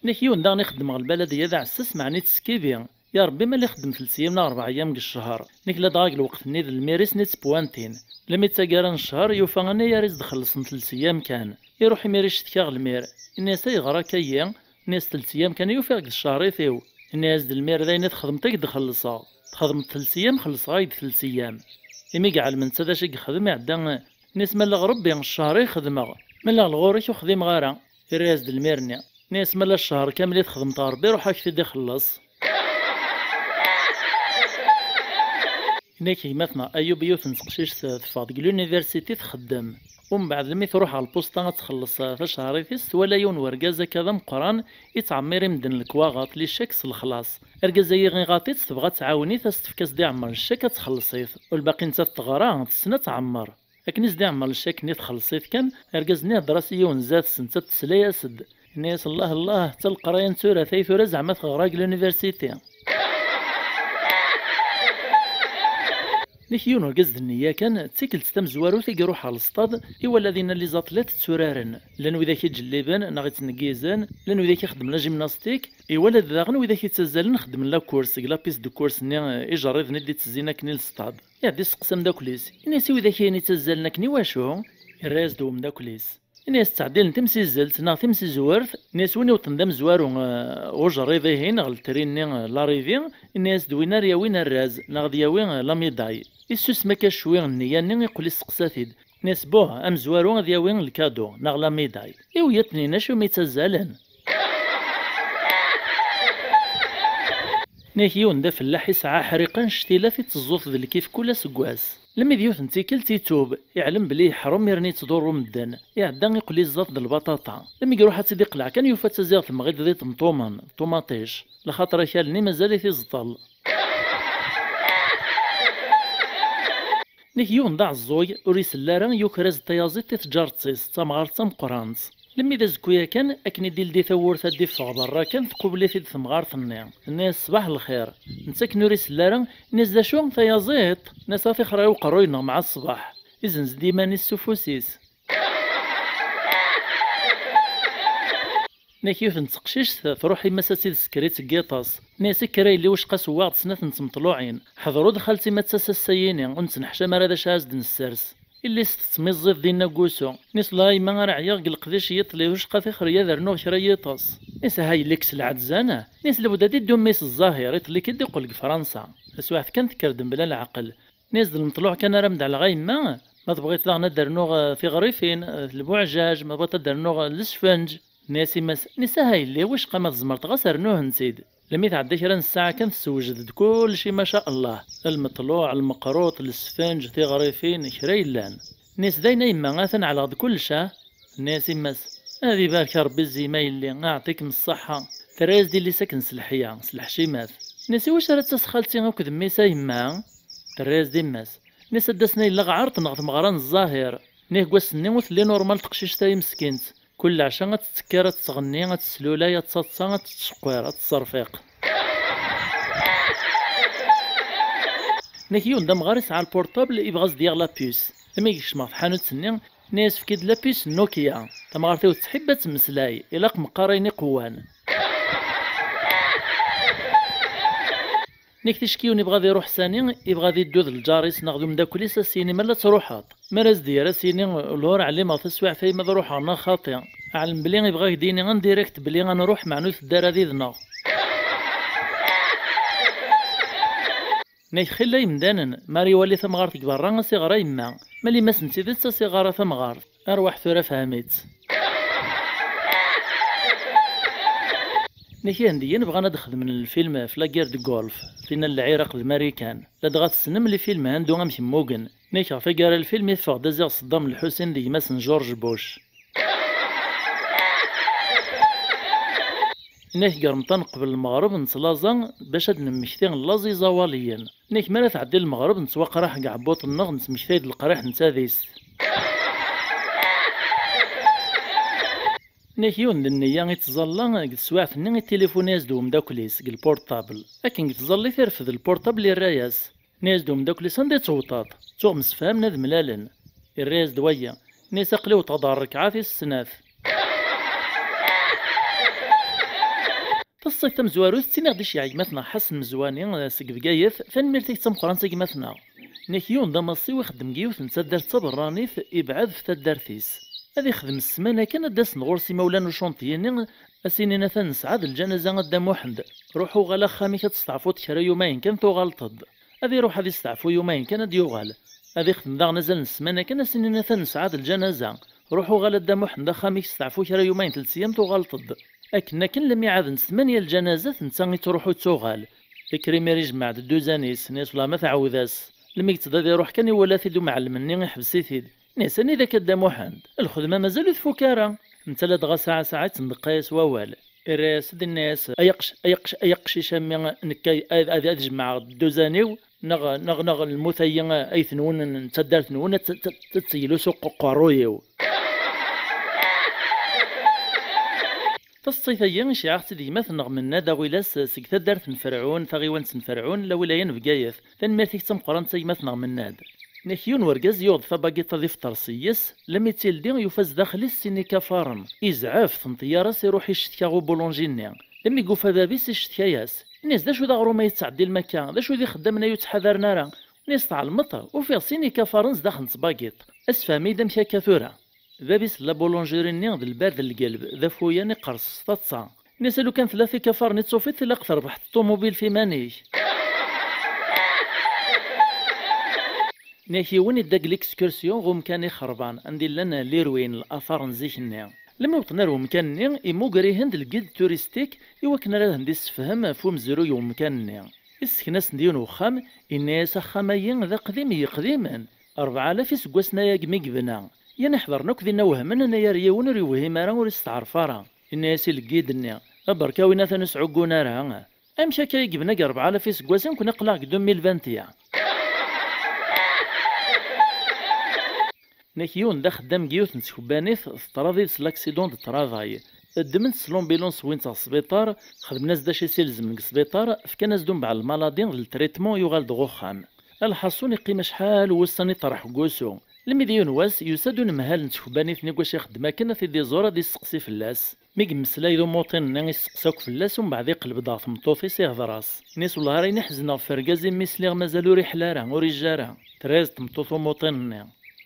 Nek yiwen daɣen ixeddem ɣer lbaladiya d aɛessas, meɛna ittskibi. Ya Ṛebbi, ma la ixeddem telt eyyam neɣ ṛebɛa eyyam deg ccher. Nek ladɣa deg lweqt-nni d lmir-is-nni ttpwantin. Lmi d taggara n ccher, yufa anayer i s-d-xellṣen telt eyyam kan. Iruḥ imir icetki ɣer lmir. Ini-as: "Ayɣer akka-yi?" Ini-as: "Telt eyyam kan i ufiɣ deg tcehrit-iw." Ini-as-d lmir: "D ayen i txedmeḍ i k-d-xellṣeɣ. Txedmeḍ telt eyyam, xellṣeɣ-ak-d telt eyyam." Imi yeɛlem netta d acu i yexdem, iɛedda, ini-as: "Ma lliɣ Ṛebbi, ccher i xedmeɣ. Ma lliɣ lɣur-ik, ur xdimeɣ ara." Irra-yas-d lmir-nni. Ini-as: "Ma la ccher kamel i txedmeḍ ɣer Ṛebbi, ruḥ ad k-t-id-ixelleṣ." Ini-ak gma-tneɣ Ayub, yiwet n teqcict teffeɣ deg l'université txeddem. Umbeɛd, lmi truḥ ɣer lpusṭa ad txelleṣ tacehṛit-is, twala yiwen wergaz akka d ameqqran, ittɛemmir i medden lekwaɣeḍ, les chèques s lexlaṣ. Argaz-agi iɣaḍ-itt, tebɣa ad tɛawen-it, ad s-tefk, ad s-d-iɛemmer ccak ad txelleṣ-it. U lbaqi nettat teɣra, tessen ad tɛemmer. Akken i s-d-iɛemmer ccak-nni, txelleṣ-it kan, argaz-nni ihedder-as i yiwen zdat-s, nettat tesla-yas-d. Yenna-yas: "Allah, Allah, d ta leqraya n tura, tay tura zeɛma teɣra deg l'université." Nek yiwen urgaz d nniya kan, d tikkelt tamezwarut i iruḥ ɣer lesṭad, iwala dinna les athlètes tturaren. Llan widak iǧelliben neɣ ittneggizen, llan widak ixeddmen la gymnastique, iwala-d daɣen widak ittazzalen xeddmen la course deg la piste de course-nni ijerriden i d-ittezzin akken i lesṭad. Iɛedda isteqsa ameddakel-is, ini-as: "I widak-ihin ittazzalen akken i wacu?" Irra-yas-d umeddakel-is. Ini-as: "Ttɛeddilen timsizzelt neɣ timsizwert." Ini-as: "Win iwṭen d amezwaru, eh, ujerriḍ-ihin neɣ letri-nni, eh, l'arrivée." Ini-as-d: "Win ara yawin arraz neɣ ad yawi, eh, la médaille." Issusem akka cwi, nniya-nni iqqel isteqsa-t-id. Ini-as: "Buh, amezwaru ad yawi lkadu neɣ la médaille." I wiyaḍ-nni acu mi ttazzalen? Nek yiwen d afellaḥ isɛa aḥriq annect-ilat i tteẓẓut d lkif kul aseggas. Lmi d yiwet n tikkelt itub, iɛlem belli yeḥrum irni yettḍurru medden, iɛedda iqqel iẓẓat d lbaṭaṭa. Lmi iruḥ ad tt-id-iqleɛ kan yufa-tt ziɣ temɣid d iṭemṭumen, ṭumaṭic, lxaṭer akal-nni mazal-it iẓeṭṭel. Nek yiwen d aɛeẓẓug, ur isell ara, yuker-as-d tayaziḍt i tǧaret-is, d tamɣart d tameqqrant. Lmi d azekku yakan, akken i d-ildi tawwurt ad d-iffeɣ berra kan, tqubel-it-id temɣart-nni. Tenna-yas: "Ṣṣbeḥ lxir." Netta akken ur isell ara, ini-as: "D acu, tayaziḍt?" Tenna-yas: "A tixra i uqerruy-nneɣ mɛa ṣṣbeḥ." Izenz-d iman-is s ufus-is. Nek yiwet n teqcict truḥ yemma-s ad tt-id-tsker i teggiṭ-as. Tenna-yas: "Kker a yelli, wicqa sewwaɣ-d snat n tmeṭluɛin. Ḥḍer-d xalti ma d-tas ass-a yini, ur nettneḥcam ara d acu ara s-d-nessers." Yelli-s tettmiẓẓiḍ dinna deg wusu. Tenna-yas: "Wellah a yemma, ara ɛyiɣ deg leqdic, yiṭṭli, wicqa tixri ad rnuɣ kra n yiṭes." Tenna-yas: "Aha yelli, kkes lɛedzan." Tenna-yas: "Labud ad iddu mmi-s Zzahir, iṭṭli-k-id iqqel deg Fransa." Taswiɛt kan tekker-d mebla leɛqel. Tenna-yas: "D lemṭluɛ kan ara m-d-ɛelleɣ a yemma. Ma tebɣiḍ daɣen ad d-rnuɣ, eh, tiɣrifin, eh, lbuɛjaj, ma tebɣiḍ ad d-rnuɣ, eh, lesfenǧ." Tenna-yas yemma-s: "Nisa, ha yelli, wicqa ma tzemreḍ ɣas rnu-hent-id." Lmi tɛedda kra n ssaɛa kan tessewjed-d kullec i maca Allah. Lmeṭluɛ, lmeqruṭ, lesfenǧ, tiɣrifin, kra yellan. Tenna-yas: "D ayen a yemma, atan ɛelleɣ-d kullec, ah." Tenna-yas yemma-s: "Ad ibarek Rebbi zzim a yelli, aɛṭikem ṣṣeḥḥa." Terra-yas-d yelli-s akken s leḥya, s leḥcimat. Tenna-yas: "Iwacu ara d-tas xalti akked mmi-s a yemma?" Terra-yas-d yemma-s. Tenna-yas: "Ad d-asen a yella ɣɛerṭ neɣ tmeɣra n Zzahir." Nek deg wass-nni ur telli normal teqcict-a i meskint. Kul leɛca ad tettekker, ad tettɣenni, ad teslulay, ad tettaḍsa, ad tettceqwir, ad tettṣerfiq. Nek yiwen d amɣar isɛa lpurṭabl, ibɣa ad s-d-yaɣ la puce. Imi yekcem ɣer tḥanut-nni, tenna-yas: "Efk-id la puce n Nokia. Tamɣart-iw tettḥib ad temmeslay, ilaq meqqar ayen iqewwan." Nek ticki yiwen ibɣa ad iruḥ sani, ibɣa ad iddu d lǧar-is neɣ d umeddakel-is, a s-yini: "Ma la truḥeḍ." Mi ara s-d-yerr, a s-yini: "Lhur ɛlimeɣ taswiɛt-a ma ad ruḥeɣ neɣ xaṭi." Ɛlem belli ibɣa ak-d-yini en direct belli ad nruḥ, meɛna ur tedda ara did-neɣ. Nek xilla imdanen, mi ara iwali tamɣart deg berra, a s-iɣer a yemma. Ma limas n tidet, a s-iɣer a tamɣart. Arwaḥ tura fhem-itt. Nek Ihendiyen bɣan ad xedmen lfilm ɣef la guerre de Golfe, tinna n Lɛiraq d Marikan. Ladɣa tessnem lfilm Hindu amek mmugen. Nek ɣef taggara lfilm i teffeɣ-d aziɣ Seddam Lḥusin d gma-s n George Bush. Nek deg Remḍan qbel lmeɣreb nettlaẓa bac ad d-nemmekti llaẓ iẓawaliyen. Nek mi ara tɛeddi lmeɣreb nettwaqraḥ deg ɛebbuṭ-nneɣ, nettmektay-d leqriḥ n tadist. Nek yiwen d nniya ittẓalla deg teswiɛt-nni, itilifuni-yas-d umeddakel-is deg lpurṭabl. Akken deg tẓallit irfed lpurṭabl, irra-yas. Nni-as-d umeddakel-is: "Anda i tewwḍeḍ? Ttuɣ msefhamen ad mlalen." Irra-yas-d waya. Nni-as: "Aql-i wwḍeɣ-d ɣer rrekɛa tis snat." Tis Ṣṣayt tamezwarut, ttiniɣ-d i cciɛegmat-neɣ Ḥasen Mezwani, eh, seg Bgayet, tanemmirt-ik d tameqqrant a gma-tneɣ. Nek yiwen d amaṣṣiw ixeddem deg yiwet n taddart d taberranit, ibɛed ɣef taddart-is. Ad ixdem ssmana kan ad d-asen ɣur-s imawlan n ucanṭyi-nni, a s-inin atan nesɛa d lǧanaza a Dda Muḥend. Ruḥ uɣal axxam-ik ad testeɛfuḍ kra yumayen kan tuɣaleḍ-d. Ad iruḥ ad isteɛfu yumayen kan ad d-yuɣal. Ad ixdem daɣen azal n ssmana kan a s-inin atan nesɛa d lǧanaza. Ruḥ uɣal a Dda Muḥend axxam-ik steɛfu kra yumayen telt ayyam tuɣaleḍ-d. Akken akken lammi ɛadent tmanya lǧanazat netta ittruḥu ittuɣal. Ikker imir ijmeɛ-d dduzan-is, nni-as wellah ma tɛawed-as. Lmi yettḍad iruḥ kan iwala-t-id umɛellem-nni iḥbes-it-id. Nni-as anida-k a Dda Muḥend? Lxedma mazal ur tfuk ara. Netta ladɣa saɛa saɛa ittendeqqay-as wawal. Irra-yas-d inna-yas ay aqc ay aqc ay aqcic a mmi nekk ay ad ad ad jemɛeɣ dduzan-iw neɣ neɣ neɣ lmut-ayi ay tenwen n taddart-nwen ad t- t- ad teyyel usuq uqerruy-iw. Taseḍsit-agi iceyyeɛ-aɣ-tt-id gma-tneɣ Mennad Aɣilas seg taddart n Ferɛun, taɣiwant n Ferɛun, lawilaya n Bgayet. Tanemmirt-ik d tameqqrant a gma-tneɣ Mennad. Nek yiwen wergaz yuɣ-d tabagiṭ ad ifeṭṭer s yes, lmi tt-ildi yufa zdaxel-is sin ikafaren. Izɛef, tenṭeyyaṛ-as iruḥ iccetka ubulunji-nni. Lmi yufa bab-is iccetka-yas. Inna-yas d acu d aɣrum ay yettɛeddilem akka, d acu d ixeddamen ay ur ttḥadaren ara? Inna-yas tɛelmeḍ, ufiɣ sin ikafaren zdaxel n tbagiṭ. Asefhem-iyi-d amek akka tura. Bab-is n la boulangerie-nni d lbard n lgelb, d afuyan iqerṣ s taḍsa. Inna-yas a lukan tella tikafar-nni d tufiḍ ilaq terbeḥ ṭumubil f iman-ik. Inna-yak yiwen idda deg l'excursion ɣer umkan ixerban anda i llan les ruines, later n zik-nni. Lmi wwḍen ar umkan-nni, immuger-ihen-d lgid turistik i wakken ara hen-d-issefhem ɣef umezruy n umkan-nni. Issken-asen-d yiwen uxxam, inna-yas axxam-ayi d aqdim n yiqdimen, rebɛalaf iseggasen ayagi mi yebna. Yan iḥedren akk dinna wehmen, anayer yiwen ur yewhim ara, ur isteɛref ara. Inna-yas i lgid-nni, a berka a win atan ur sɛuggun ara. Amek akka i yebna deg rebɛalaf iseggasen, nekkni aql-aɣ deg deux mille vingt et un? Nek yiwen d axeddam deg yiwet n tkebbanit, teḍra did-s l'accident de travail. Ddmen-t s l'ambulance, wwin-t ɣer sbiṭar, xedmen-as-d acu i s-ilezmen deg sbiṭar, fkan-as-d umbeɛd lmaladi d le traitement, yuɣal-d ɣer uxxam. Lḥaṣun, iqqim acḥal n wussan iṭerreḥ deg wusu. Lmi d yiwen wass, yusa-d unemhal n tkebbanit-nni deg wacu ixeddem akken, ad t-id-iẓur, ad isteqsi fell-as. Mi yemmeslay d umuṭin-nni, isteqsa akk fell-as, umbeɛd iqleb-d ɣer tmeṭṭut-is, ihder-as. Inna-yas wellah ar ayen i ḥezneɣ ɣef urgaz-im mi sliɣ mazal ur iḥla ara, ur ijja ara. Terra-yas-d tmeṭṭut umuṭin-nni.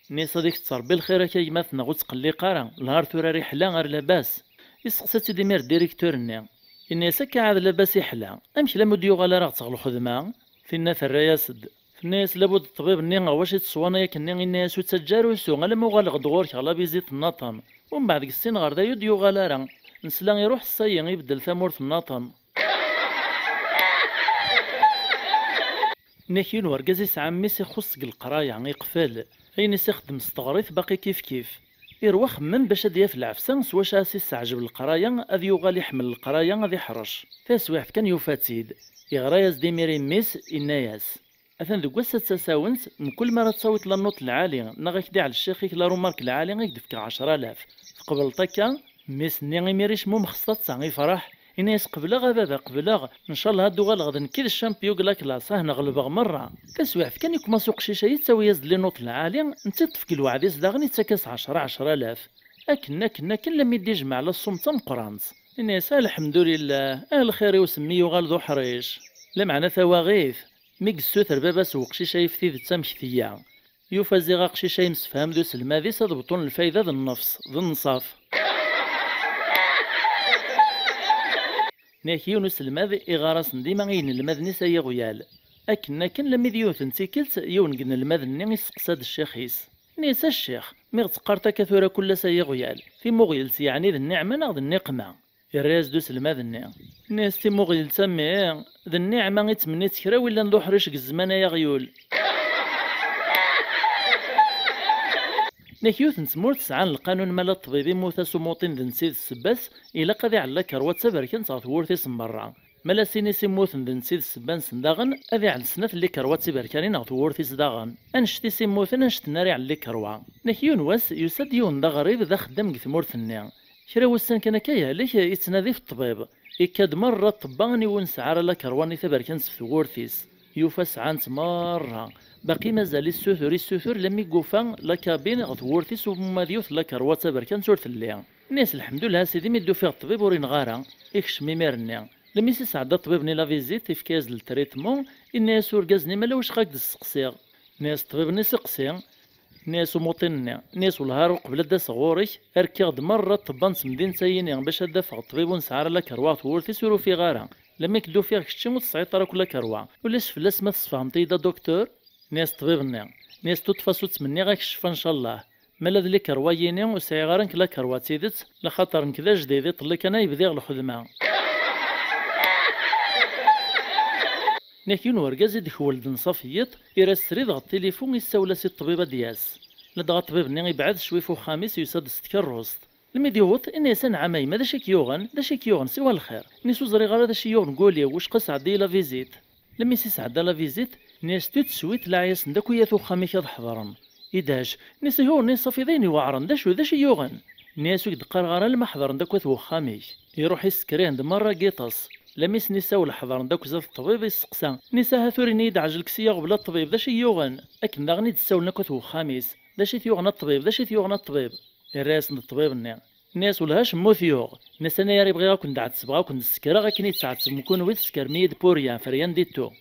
Inna-yas ad iketteṛ Rebbi lxir akka a gma-tneɣ, ur ttqelliq ara, lhar tura ar iḥla ar labas. Isteqsa-tt-id imir ddiriktur-nni. Inna-yas akka ɛad labas iḥla, amek lammi ur d-yuɣal ara ɣer lxedma? Tinna terra-yas-d. Tenna-yas labud ṭṭbib-nni ɣer wacu i tettwanay akkenni, inna-yas ur ttaǧǧa ara usu alamma uɣaleɣ-d ɣur-k ɣer la visite nnaṭen. Umbeɛd deg sin ɣer dayi ur d-yuɣal ara. Nesla iruḥ ssa-yi ibeddel tamurt nnaṭen. Nek yiwen wergaz isɛa mmi-s ixuṣ deg leqraya, iqfel. Ayen i s-ixeddem s teɣrit baqi kif kif. Irwa xemmem bac ad yaf lɛefsa s wacu as-isseɛjeb leqraya, ad yuɣal iḥemmel leqraya, ad iḥrec. Taswiɛt kan yufa-tt-id. Iɣra-yas-d imir i mmi-s, inna-yas. Atan deg wass-a d tasawent, mkul mi ara tawiḍ la note lɛali, neɣ ak-d-iɛel ccix-ik la remarque lɛali, ad k-d-fkeɣ ɛecra alaf. Tqebleḍ akka? Mmi-s-nni imir icmumex s taḍsa, ifreḥ, inna-yas qebleɣ a baba, qebleɣ, ncallah ad d-uɣaleɣ d nekk i d champion deg la classe, ah neɣlebeɣ merra. Taswiɛt kan ikmas uqcic-a yettawi-yas-d les notes lɛali, netta iṭṭef deg lweɛd-is daɣen ittak-as ɛecra, ɛecra alaf. Akken, akken, akken, lammi d-ijmeɛ la somme d tameqqrant. Inna-yas ah lḥemdulillah, ah lxir-iw s mmi yuɣal d uḥric. Lameɛna tawaɣit, mi yessuter baba-s uqcic-a yif tidet amek tga. Yufa ziɣ aqcic-a yemsefham d uselmad-is ad bṭun lfayda d nnefs, d nnṣaf. Nek yiwen uselmad iɣar-asen dima i yinelmaden-is ay iɣyal. Akken akken lammi d yiwet n tikkelt yiwen deg inelmaden-nni isteqsa-d ccix-is. Inna-yas a ccix, mi ɣ-teqqareḍ akka tura kul ass ay iɣyal, timuɣyelt yeɛni d nniɛma neɣ d nniqma? Irra-yas-d uselmad-nni. Inna-yas timuɣyelt a mmi, d nniɛma i ttmennit kra wi llan d uḥric deg zzman ay aɣyul. Nek yiwet n tmurt sɛan lqanun ma la ṭṭbib immut-as umuṭin d netta i d ssebba-s, ilaq ad iɛell lakerwa d taberkant ɣer tewwurt-is n berra. Ma la sin-is immuten d netta i d ssebba-nsen daɣen, ad iɛell snat n likerwa d tiberkanin ɣer tewwurt-is daɣen. Annect-is immuten, annect-nni ara iɛell likerwa. Nek yiwen wass, yusa-d yiwen d aɣrib d axeddam deg tmurt-nni. Kra wussan kan akka yehlek, ittnadi ɣef ṭṭbib. Ikka-d merra ṭṭebba, aniwa ur nesɛi ara lakerwa-nni taberkant ɣef tewwurt-is. Yufa sɛan-tt merra. Baqi mazal issutur, issutur, lammi yufa la cabine ɣer tewwurt-is umi ad yewwet lakerwa d taberkant ur telli. Inna-yas lḥemdullah a sidi mi d-ufiɣ ṭṭbib ur ineɣ ara. Ikcem imir-nni. Lmi s-isɛedda ṭṭbib-nni la visite, ifka-yas-d le traitement, inna-yas urgaz-nni: "Ma lawacqa k-d-sseqsiɣ?" Inna-yas ṭṭbib-nni: "Seqsi." Inna-yas umuṭin-nni, inna-yas: "Wellah ar uqbel ad d-aseɣ ɣur-k, ar kkiɣ-d merra ṭṭebba n temdint-ayini bac ad d-afeɣ ṭṭbib ur nesɛi ara la karwa ɣer tewwurt-is ur ufiɣ ara. Lmi k-d-ufiɣ kečči ur tesɛiḍ ara akk la karwa. Ulac fell-as ma tesfehmeḍ-iyi-d a docteur?" Inna-yas ṭṭbib-nni, inna-yas: "Tuṭfaṣ ur ttmenniɣ-ak ccfa ncallah. Ma la d likerwa-yini ur sɛiɣ ara nekk la kerwa d tidet, laxaṭer nekk d ajdid, iḍelli kan ay bdiɣ lxedma." Nek yiwen urgaz i d-ikwelden Ṣafiyyiṭ, ira srid ɣer tilifu, issawel-as i ṭṭbib ad d-yas. Ladɣa ṭṭbib-nni ibɛed cwi f uxxam-is, yusa-d s tkerrust. Lmi d-yewweḍ, inna-yas: "Anɛam a yemma, d acu i k-yuɣen? D acu i k-yuɣen? Siwa lxir." Inna-yas: "Ur ẓriɣ ara d acu i yuɣen deg wul-iw, wacqa sɛeddi-yi la visite." Lmi s-isɛedda la visite, inna-yas tout de suite laɛi-yasen-d akk i at uxxam-ik ad ḥeḍren. Idhec, inna-yas: "Ihi ur nni ṣafi d ayen iweɛren, d acu, d acu i yuɣen?" Inna-yas: "Ur k-d-qqareɣ ara alma ḥeḍren-d akk at uxxam-ik." Iruḥ issekrihen-d merra giṭes. Lmi s-nissawel ḥeḍren-d akk zdat ṭṭbib, isseqsa: "Inna-yas: Aha tura ini-yi-d ɛjel kkes-iyi aɣbel a ṭṭbib, d acu i yuɣen?" Akken daɣen i d-ssawlen akk at uxxam-is: "D acu i t-yuɣen a ṭṭbib? D acu i t-yuɣen a ṭṭbib?" Irra-yasen-d ṭṭbib-nni. Inna-yas: "Wellah acemma ur t-yuɣ." Inna-yas: "Anayer i bɣiɣ ad ken-d-ɛettbeɣ, ad ken-d-ssekreɣ akken i d-tɛettbem kunwi, teskerem-iyi-d pour rien, f rien du tout."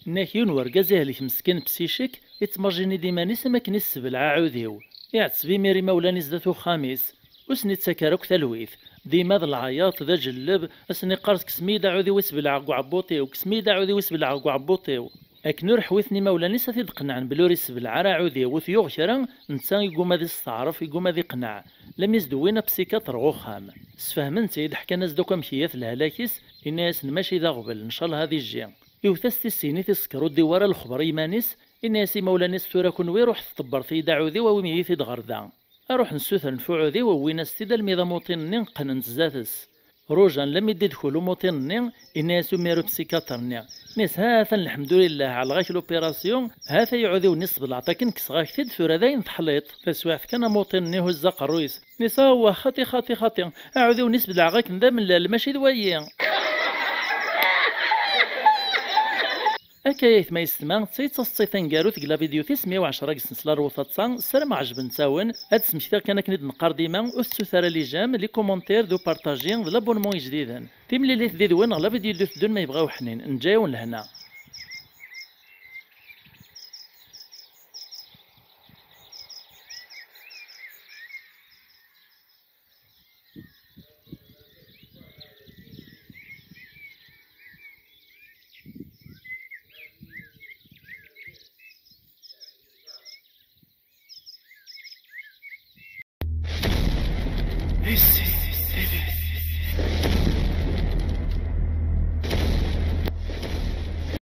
Inna-k yiwen wergaz ihlek meskin psychique, ittmajini-d iman-is am akken issebleɛ aɛudiw. Iɛetteb imir imawlan-is zdat uxxam-is. Ur sen-ittak ara akk talwit. Dima d lɛayaṭ, d aǧelleb, ad sen-iqqar: "Kkes-iyi-d aɛudiw isebleɛ deg uɛebbuṭ-iw, kkes-iyi-d aɛudiw isebleɛ deg uɛebbuṭ-iw." Akken ur ḥwiten imawlan-is ad t-id-qenɛen belli ur isebleɛ ara aɛudiw, ur t-yuɣ kra, netta iguma ad isteɛref, iguma ad iqneɛ. Lami s-d-wwin apsikiṭr ɣer uxxam. Sfehmen-t-id, ḥkan-as-d akk amek iga-t lehlak-is, inna-yasen: "Mačči d aɣbel, ncallah ad ijji." Iwet-as tissinit, isekker ur d-iwwi ara lexber i yiman-is, inna-yas i imawlan-is: "Tura kunwi ruḥet ṭebbret-iyi-d aɛudiw, awim-iyi-t-id ɣer da." Ruḥen ssutren f uɛudiw, wwin-as-t-id almi d amuṭin-nni, qqnen-t zdat-s. Rujan lami d-idkul umuṭin-nni, inna-yas umiru psikaṭr-nni. Inna-yas: "Ha-t-an, lḥemdulillah, ɛelleɣ-ak l'opération, ha-t-a aɛudiw-nni sbelɛeḍ akken, kkseɣ-ak-t-id, tura dayen teḥliḍ." Taswiɛt kan amuṭin-nni ihuzz aqerruy-is. Inna-yas: "Awah, xaṭi, xaṭi, xaṭi, aɛudiw-nni sbelɛeɣ-ak-n d amellal, mačči d wayi." Akka ay aytma yessetma, d tayi d taseḍsit taneggarut deg la vidéo tis meyya u ɛecṛa deg sensla Rwu taḍsa, ssarameɣ ɛejbent-awen. Ad d-smektiɣ kan akken i d-neqqar dima, ur tettut ara les j'aime, les commentaires, d upartaji, d l'abonnement ijdiden. Timlilit did-wen ɣer la vidéo d-iteddun ma yebɣa uḥnin, neǧǧa-yawen lehna.